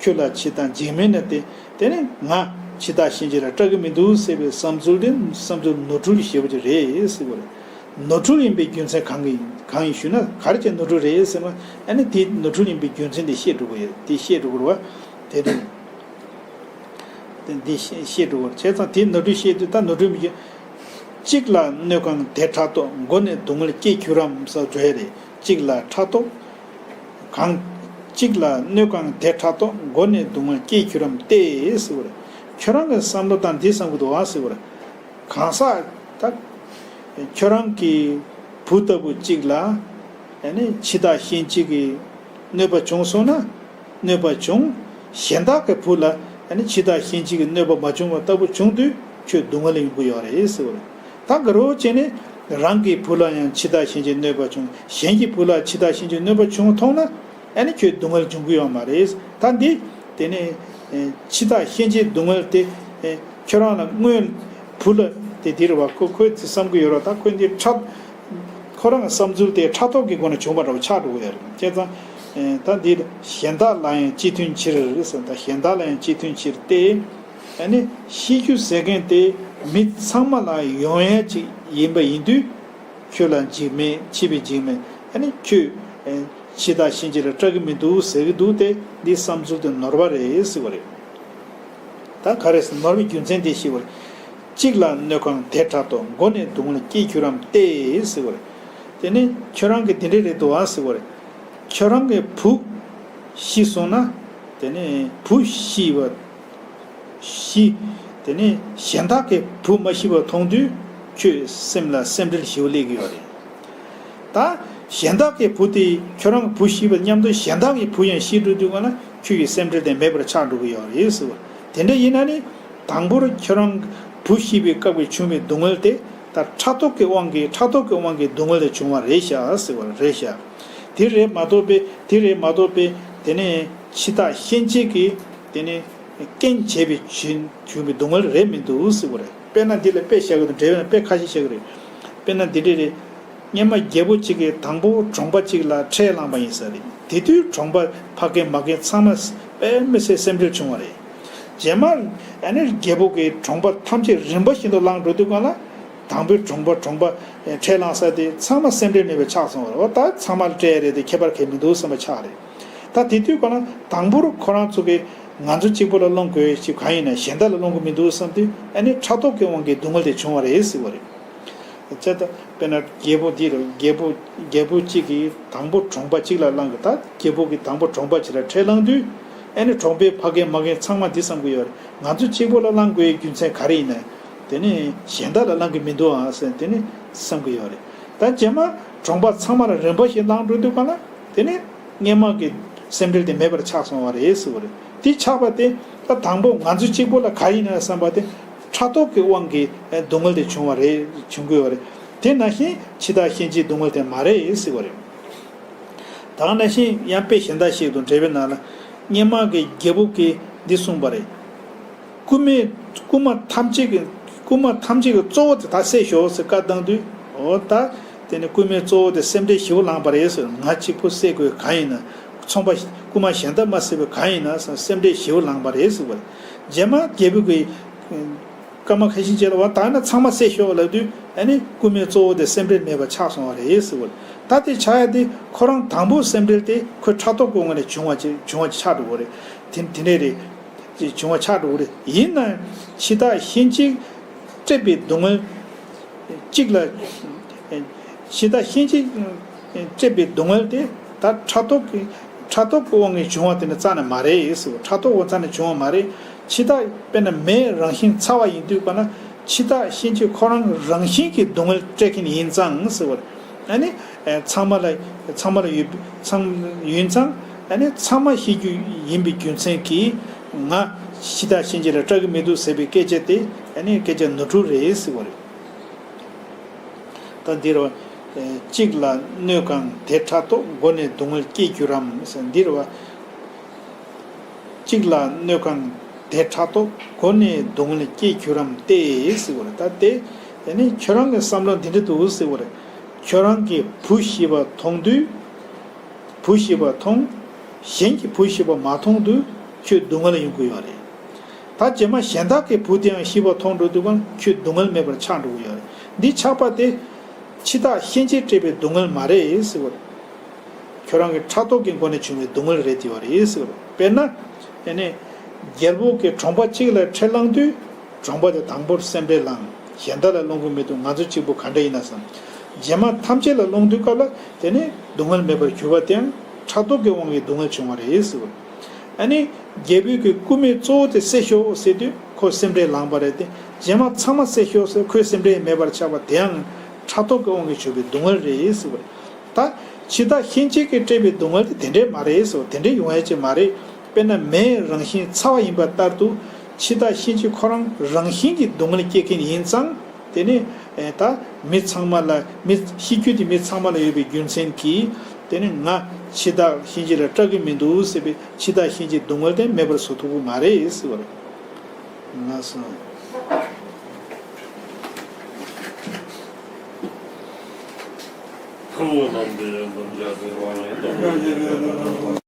ཁྱོད་ལ་འཆི་བདག་འཇིགས་མེད་ན་སྟེ། དེ་ནི་ང་འཆི་བདག་གཤིན་རྗེ་ལ་སྐྲག་གི་མི་འདུག་ཟེར་བའི་བསམ་ཚུལ་དེ་བསམ་ཚུལ་ནོར་འཁྲུལ་ཞེ་པོ་ཅིག་རེད་ཟེར་བ་རེད། ནོར་འཁྲུལ་ཡིན་པའི་རྒྱུ་མཚན་གང་གི་གང་ཡིན་ཞུས་ན། ག་རེ་བྱས་ནོར་འཁྲུལ་རེད་ཟེར་ན། ཨ་ནི་དེ་ནོར་འཁྲུལ་ཡིན་པའི་རྒྱུ་མཚན་དེ་བཤད་འགྲོ་གི་ཡོད། དེ་བཤད་འགྲོ་གི་རེད་བ། དེ་རེད། དེ་འདི་བཤད་བཤད་འགྲོ་བར་བྱས་ཙང་དེའི་ནོར་འཁྲུལ་བཤད་དུས། ད་ནོར་འཁྲུལ་མི་བྱེད། གཅིག་ལ་གནོད་གང་དེ་ཕྲག་དོག་མགོ་ནས་སྡུག་བསྔལ་སྐྱེ་འགྱུར་རམ་ཟེར་བརྗོད་ཡ་རེད། གཅིག་ལ་ཕྲག་དོག་གང་། གཅིག་ལ་གནོད་གང་དེ་ཕྲག་དོག་མགོ་ནས་སྡུག་བསྔལ་སྐྱེ་འགྱུར་རམ་སྟེ་ཟེར་བ་རེད། ཁྱོད་རང་གི་བསམ་བློ་དང་འདི་བསམ་གི་འདུག་ཨ་ཟེར་བ་རེད། གང་ཟག་ད་ཁྱོད་རང་གི་བུ་ལྟ་བུ་གཅིག་ལ་ཨ་ནི་འཆི་བདག་གཤིན་རྗེ་གི་གནོད་པ་བྱུང་སོང་ན། གནོད་པ་བྱུང་། གཞན་དག་གི་བུ་ལ་ཨ་ནི་འཆི་བདག་གཤིན་རྗེ་གི་གནོད་པ་མ་བྱུང་བ་ལྟ་བུ་བྱུང་དུས་ཁྱོད་སྡུག་བསྔལ་ཡོང་གི་ཡོད་རེད་ཟེར་བ་རེད། ད་ག་རེ་བྱས་ནས་རང་གི་བུ་ལ་ཡང་འཆི་བདག་གཤིན་རྗེ་གནོད་པ་བྱུང་། གཞན་གྱི་བུ་ལ་འཆི་བདག་གཤིན་རྗེ་གནོད་པ་བྱུང་མཐོང་ན། ཨ་ནི་ཁྱོད་སྡུག་བསྔལ་འབྱུང་གི་ཡོད་མ་རེད། ད་འདི་དེ་ནས་འཆི་བདག་གཤིན་རྗེའི་སྡུག་བསྔལ་དེ་ཁྱོད་རང་ལ་སྔོན་བུ་ལ་དེ་འདི་རེད་བ། ཁོ་ཁོས་དེ་བསམ་གྱི་ཡོད་རེད། ད་ཁོས་འདི་ཕྲག་ཁོ་རང་བསམ་ཚུལ་དེ་ཕྲག་དོག་གི་སྒོ་ནས་བྱུང་བ་འདྲ་བོ་ཆགས་འགྲོ་གི་ཡོད་རེད། བྱས་ཙང་ད་འདི་གཞན་དག་ལ་ཡང་སྤྱི་མཐུན་ཕྱིར་ཟེར། ད་གཞན་དག་ལ་ཡང་སྤྱི་མཐུན་ཕྱིར་ཏེ། ཨ་ནི་ཤི་རྒྱུ་ཟེར་མཁན་དེ་མི་ཚང་མ་ལ་ཡོང་ཡ་ཅིག་ཡིན་པ་ཡིན་དུས། ཁྱོད་ལ་འཇིགས་མེད། འཆི་བས་འཇིགས་མེད། ཨ་ནི་ཁྱོད་འཆི་བདག་གཤིན་རྗེ་ལ་སྐྲག་གི་མི་འདུག་ཟེར་གི་འདུག་སྟེ། འདི་བསམ་ཚུལ་དེ་ནོར་བ་རེད་ཟེར་བ་རེད། ད་ག་རེ་ཟེར། ནོར་བའི་རྒྱུ་མཚན་དེ་ཤེས་པར། གཅིག་ལ་གནོད་གང་དེ་ཕྲག་དོག་མགོ་ནས་སྡུག་བསྔལ་སྐྱེས་གྱུར་རམ་སྟེ་ཟེར་བ་རེད། དེ་ནི་ཁྱོད་རང་གི་དེ་འདྲས་རེད་འདུག་ཨ་ཟེར་བ་རེད། ཁྱོད་རང་གི་བུ་ཤི་སོང་ན། དེ་ནི་བུ་ཤི་བ་ཤི། དེ་ནས་གཞན་དག་གི་བུ་མ་ཤི་བ་མཐོང་དུས་ཁྱོད་སེམས་ལ་སེམས་ཁྲལ་ཞེ་པོ་སླེབས་ཀྱི་ཡོད་རེད། ད་གཞན་དག་གི་བུ་དེ་ཁྱོད་རང་གི་བུ་ཤི་བ་མཉམ་དུ་གཞན་དག་གི་བུ་ཡང་ཤི་འགྲོ་དུས་གང་ལ་ཁྱོད་ཀྱི་སེམས་ཁྲལ་དེ་མེད་པར་ཆགས་འགྲོ་གི་ཡོད་རེད་ཟེར་བ། དེ་འདྲ་ཡིན་ན་ནི་དང་པོར་ཁྱོད་རང་གི་བུ་ཤི་བའི་སྐབས་ཀྱི་བྱུང་བའི་སྡུག་བསྔལ་དེ་ད་ཕྲག་དོག་གི་དབང་གིས་ཕྲག་དོག་གི་དབང་གིས་སྡུག་བསྔལ་དེ་བྱུང་བ་རེད་ཤག་ཟེར་བ་རེད་ཤག། དེ་རེད་མ་གཏོགས་པའི་དེ་རེད་མ་གཏོགས་པའི་དེ་ནས་འཆི་བདག་གཤིན་རྗེ་གི་དེ་ནས། རྐྱེན་བྱས་པའི་བྱུང་བྱུང་བའི་སྡུག་བསྔལ་རེད་མི་འདུག་ཟེར་བ་རེད། དཔེར་ན་འདི་ལ་དཔེ་བཞག་གི་འདུག་འགྲེལ་པ་ན་དཔེ་ཁ་ཤས་བཞག་གི་རེད། དཔེར་ན་འདི་འདྲས་རེད། སྔོན་མ་རྒྱལ་པོ་གཅིག་གིས་དང་པོ་གྲོང་པ་གཅིག་ལ་ཁྲལ་བླངས་པ་ཡིན་ས་རེད། དེ་དུས་གྲོང་པ་ཕ་རྒན་མ་རྒན་ཚང་མ་དཔེ་མི་སྲིད་སེམས་ཁྲལ་བྱུང་བ་རེད། རྗེས་མ་ཨ་ནི་རྒྱལ་པོ་གིས་གྲོང་པ་ཐམས་ཅད་རིམ་པ་བཞིན་དུ་བླངས་འགྲོ་དུས་གང་ལ། དང་པོའི་གྲོང་པ་གྲོང་པ་ཁྲལ་བླངས་ས་དེ་ཚང་མ་སེམས་ཁྲལ་མེད་པ་ཆགས་སོང་བ་རེད། འོ་ད་ཚང་མ་ལ་སྤྲད་ཡ་རེད་དེ་ཁྱད་པར་གང་ཡང་མི་འདུག་བསམ་པ་ཆགས་རེད། ད་དེ་དུས་གང་ལ་དང་པོར་ཁོ་རང་ཚོ་གིས་ང་ཚོ་གཅིག་པོ་ལ་སློང་དགོས་ཞེས་གང་ཡིན་ན་གཞན་དག་ལ་སློང་གི་མི་འདུག་བསམ་དུས་ཨ་ནི་ཕྲག་དོག་གི་དབང་གིས་སྡུག་བསྔལ་དེ་བྱུང་བ་རེད་ཟེར་བ་རེད། བྱས་ཙང་དཔེར་ན་རྒྱལ་པོ་འདི་རུ་རྒྱལ་པོ་རྒྱལ་པོ་གཅིག་གིས་དང་པོ་གྲོང་པ་གཅིག་ལ་བླངས་གི། ད་རྒྱལ་པོ་གིས་དང་པོ་གྲོང་པ་གཅིག་ལ་ཁྲལ་བླངས་དུས་ཨ་ནི་གྲོང་པའི་ཕ་རྒན་མ་རྒན་ཚང་མ་འདི་བསམ་གི་ཡོད་རེད། ང་ཚོ་གཅིག་པོ་ལ་བླངས་དགོས་རྒྱུ་མཚན་ག་རེ་ཡིན་ན། དེ་ནི་གཞན་དག་ལ་བླངས་གི་མི་འདུག་ཨང་ཟེར་དེ་ནི་བསམ་གི་ཡོད་རེད། ད་རྗེས་མ་གྲོང་པ་ཚང་མ་ལ་རིམ་པ་བཞིན་བླངས་འགྲོ་དུས་གང་ལ། དེ་ནི་སྔོན་མ་གི་སེམས་ཁྲལ་དེ་མེད་པར་ཆགས་སོང་བ་རེད་ཟེར་བ་རེད། དེ་ཆགས་པ་དེ་ད་དང་པོ་ང་ཚོ་གཅིག་པོ་ལ་ག་ཡིན་ན་བསམ་པ་དེ་ཕྲག་དོག་གི་དབང་གིས་སྡུག་བསྔལ་དེ་བྱུང་བ་རེད། བྱུང་གི་ཡོད་རེད། དེ་ནང་བཞིན་འཆི་བདག་གཤིན་རྗེའི་སྡུག་བསྔལ་དེ་མ་རེད་ཟེར་བ་རེད། ད་ག་ནང་བཞིན་ཡང་དཔེ་གཞན་དག་ཞིག་ཏུ་འགྲེལ་པའི་ནང་ལ་སྔོན་མ་གི་རྒྱལ་པོ་གིས་འདི་གསུངས་པ་རེད། རྐུན་མས་རྐུན་མ་ཐམས་ཅད་ཀྱི་རྐུན་མ་ཐམས་ཅད་ཀྱི་གཙོ་བོ་དེ་ད་བསད་ཤོག་ཟེར་བཀའ་བཏང་དུས། འོ་ད་དེ་ནི་རྐུན་མའི་གཙོ་བོ་དེ་སེམས་ཁྲལ་ཞེ་པོ་ལངས་པ་རེད་ཟེར། ང་གཅིག་པུ་བསད་དགོས་གང་ཡིན་ན། ཚོང་པ་རྐུན་མ་གཞན་དག་མ་བསད་པའི་གང་ཡིན་ན་ཟེར་སེམས་ཁྲལ་ཞེ་པོ་ལངས་པ་རེད་ཟེར་བ་རེད། རྗེས་མ་རྒྱལ་པོ་གིས་སྐར་མ་ཁ་ཤས་རྗེས་ལ་འོ་ད་ན་ཚང་མ་བསད་ཤོག་ལབ་དུས་ཨ་ནི་རྐུན་མའི་གཙོ་བོ་དེ་སེམས་ཁྲལ་མེད་པ་ཆགས་སོང་བ་རེད་ཟེར་བ་རེད། ད་དེ་ཆགས་ཡ་དེ་ཁོ་རང་དང་པོ་སེམས་ཁྲལ་དེ་ཁོའི་ཕྲག་དོག་གི་ངོས་ནས་བྱུང་བ་ཅིག་བྱུང་བ་ཅིག་ཆགས་འགྲོ་གི་རེད། དེ་དེ་འདྲས་རེད། ཅིག་བྱུང་བ་ཆགས་འགྲོ་གི་རེད། ཡིན་ནའང་འཆི་བདག་གཤིན་རྗེས་སྤྲད་པའི་སྡུག་བསྔལ་གཅིག་ལ། འཆི་བདག་གཤིན་རྗེས་སྤྲད་པའི་སྡུག་བསྔལ་དེ་ད་ཕྲག་དོག་གི་ཕྲག་དོག་གི་དབང་གིས་བྱུང་བ་དེ་ནི་རྩ་ནས་མ་རེད་ཟེར་བ། ཕྲག་དོག་དབང་རྩ་ནས་བྱུང་བ་མ་རེད། འཆི་བདག་དཔེར་ན་མེའི་རང་བཞིན་ཚ་བ་ཡིན་དུས་གང་ན་འཆི་བདག་གཤིན་རྗེ་ཁོ་རང་རང་བཞིན་གྱི་སྡུག་བསྔལ་སྤྲད་མཁན་ཡིན་ཙང་ཟེར་བ། ཨ་ནི་ཚང་མ་ལ་ཚང་མ་ལ་ཡོད་ཚང་ཡིན་ཙང་ཨ་ནི་ཚང་མ་ཤི་རྒྱུ་ཡིན་པའི་རྒྱུ་མཚན་གྱིས་ང་འཆི་བདག་གཤིན་རྗེ་ལ་སྐྲག་གི་མི་འདུག་ཟེར་བའི་སྐད་ཆ་དེ་ཨ་ནི་སྐད་ཆ་ནོར་འཁྲུལ་རེད་ཟེར་བ་རེད། ད་འདིར་བ། གཅིག་ལ་གནོད་གང་དེ་ཕྲག་དོག་མགོ་ནས་སྡུག་བསྔལ་སྐྱེས་གྱུར་རམ་ཟེར། འདིར་བ། གཅིག་ལ་གནོད་གང་དེ་ཕྲག་དོག་མགོ་ནས་སྡུག་བསྔལ་སྐྱེས་གྱུར་རམ་སྟེ་ཟེར་བ་རེད། ད་དེ་དེ་ནི་ཁྱོད་རང་གི་བསམ་བློ་འདི་འདྲ་འདུག་ཟེར་བ་རེད། ཁྱོད་རང་གི་བུ་ཤི་བ་མཐོང་དུས། བུ་ཤི་བ་མཐོང་། གཞན་གྱི་བུ་ཤི་བ་མ་མཐོང་དུས་ཁྱོད་སྡུག་བསྔལ་ཡོང་གི་ཡོད་རེད། ད་རྗེས་མ་གཞན་དག་གི་བུ་དེའང་ཤི་བ་མཐོང་འགྲོ་དུས་ཀྱང་ཁྱོད་སྡུག་བསྔལ་མེད་པར་ཆགས་འགྲོ་གི་ཡོད་རེད། འདི་ཆགས་པ་དེ་འཆི་བདག་གཤིན་རྗེས་སྤྲད་པའི་སྡུག་བསྔལ་མ་རེད་ཟེར་བ་རེད། ཁྱོད་རང་གི་ཕྲག་དོག་གི་སྒོ་ནས་བྱུང་བའི་སྡུག་བསྔལ་རེད་དེ་བ་རེད་ཟེར་བ་རེད། དཔེར་ན། ཨེ་ནས། རྒྱལ་པོ་གིས་གྲོང་པ་གཅིག་ལ་ཁྲལ་བླངས་དུས། གྲོང་པ་དེ་དང་པོར་སེམས་ཁྲལ་ལངས། གཞན་དག་ལ་སློང་གི་མི་འདུག་ང་ཚོ་གཅིག་པུ་ག་འདྲ་ཡིན་ན་བསམ། རྗེས་མ་ཐམས་ཅད་ལ་སློང་དུས་སྐབས་ལ་དེ་ནི་སྡུག་བསྔལ་མེད་པར་གྱུར་པ་དེའང་ཕྲག་དོག་གི་དབང་གིས་སྡུག་བསྔལ་བྱུང་བ་རེད་ཟེར་བ། ཨ་ནི། རྒྱལ་པོས་ཀྱི་རྐུན་མའི་གཙོ་བོ་དེ་བསད་ཤོག་ཟེར་དུས་ཁོ་སེམས་ཁྲལ་ལངས་པ་རེད་དེ། རྗེས་མ་ཚང་མ་བསད་ཤོག་ཟེར་ཁོའི་སེམས་ཁྲལ་མེད་པར་ཆགས་པ་དེའང་ཕྲག་དོག་གི་དབང་གིས་བྱུང་བའི་སྡུག་བསྔལ་རེད་ཟེར་བ་རེད། ད། འཆི་བདག་གཤིན་རྗེ་གིས་སྤྲད་པའི་སྡུག་བསྔལ་དེ་དེ་འདྲས་མ་རེད་ཟེར་བ་དེ་འདྲས་ཡོང་ཡ་ཅིག་མ་རེད། དཔེར་ན་མེའི་རང་བཞིན་ཚ་བ་ཡིན་པ་ལྟར་དུ། འཆི་བདག་གཤིན་རྗེ་ཁོ་རང་རང་བཞིན་གྱིས་སྡུག་བསྔལ་སྐྱེ་མཁན་ཡིན་ཙང་། དེ་ནི། ད་མི་ཚང་མ་ལ་མི་ཤི་རྒྱུ་དེ་མི་ཚང་མ་ལ་ཡོད་པའི་རྒྱུ་མཚན་གྱིས། དེ་ནི་ང་འཆི་བདག་གཤིན་རྗེ་ལ་སྐྲག་གི་མི་འདུག་ཟེར་བའི་འཆི་བདག་གཤིན་རྗེའི་སྡུག་བསྔལ་དེ་མེད་པར་བཟོ་ཐུབ་ཀྱི་མ་རེད་ཟེར་བ་རེད། ལགས་སོ། ཁམས་ལ་ལམ་འདི་ཡང་དམ་བཅའ་ཟེར་བ་ཡང་དམ་བཅའ།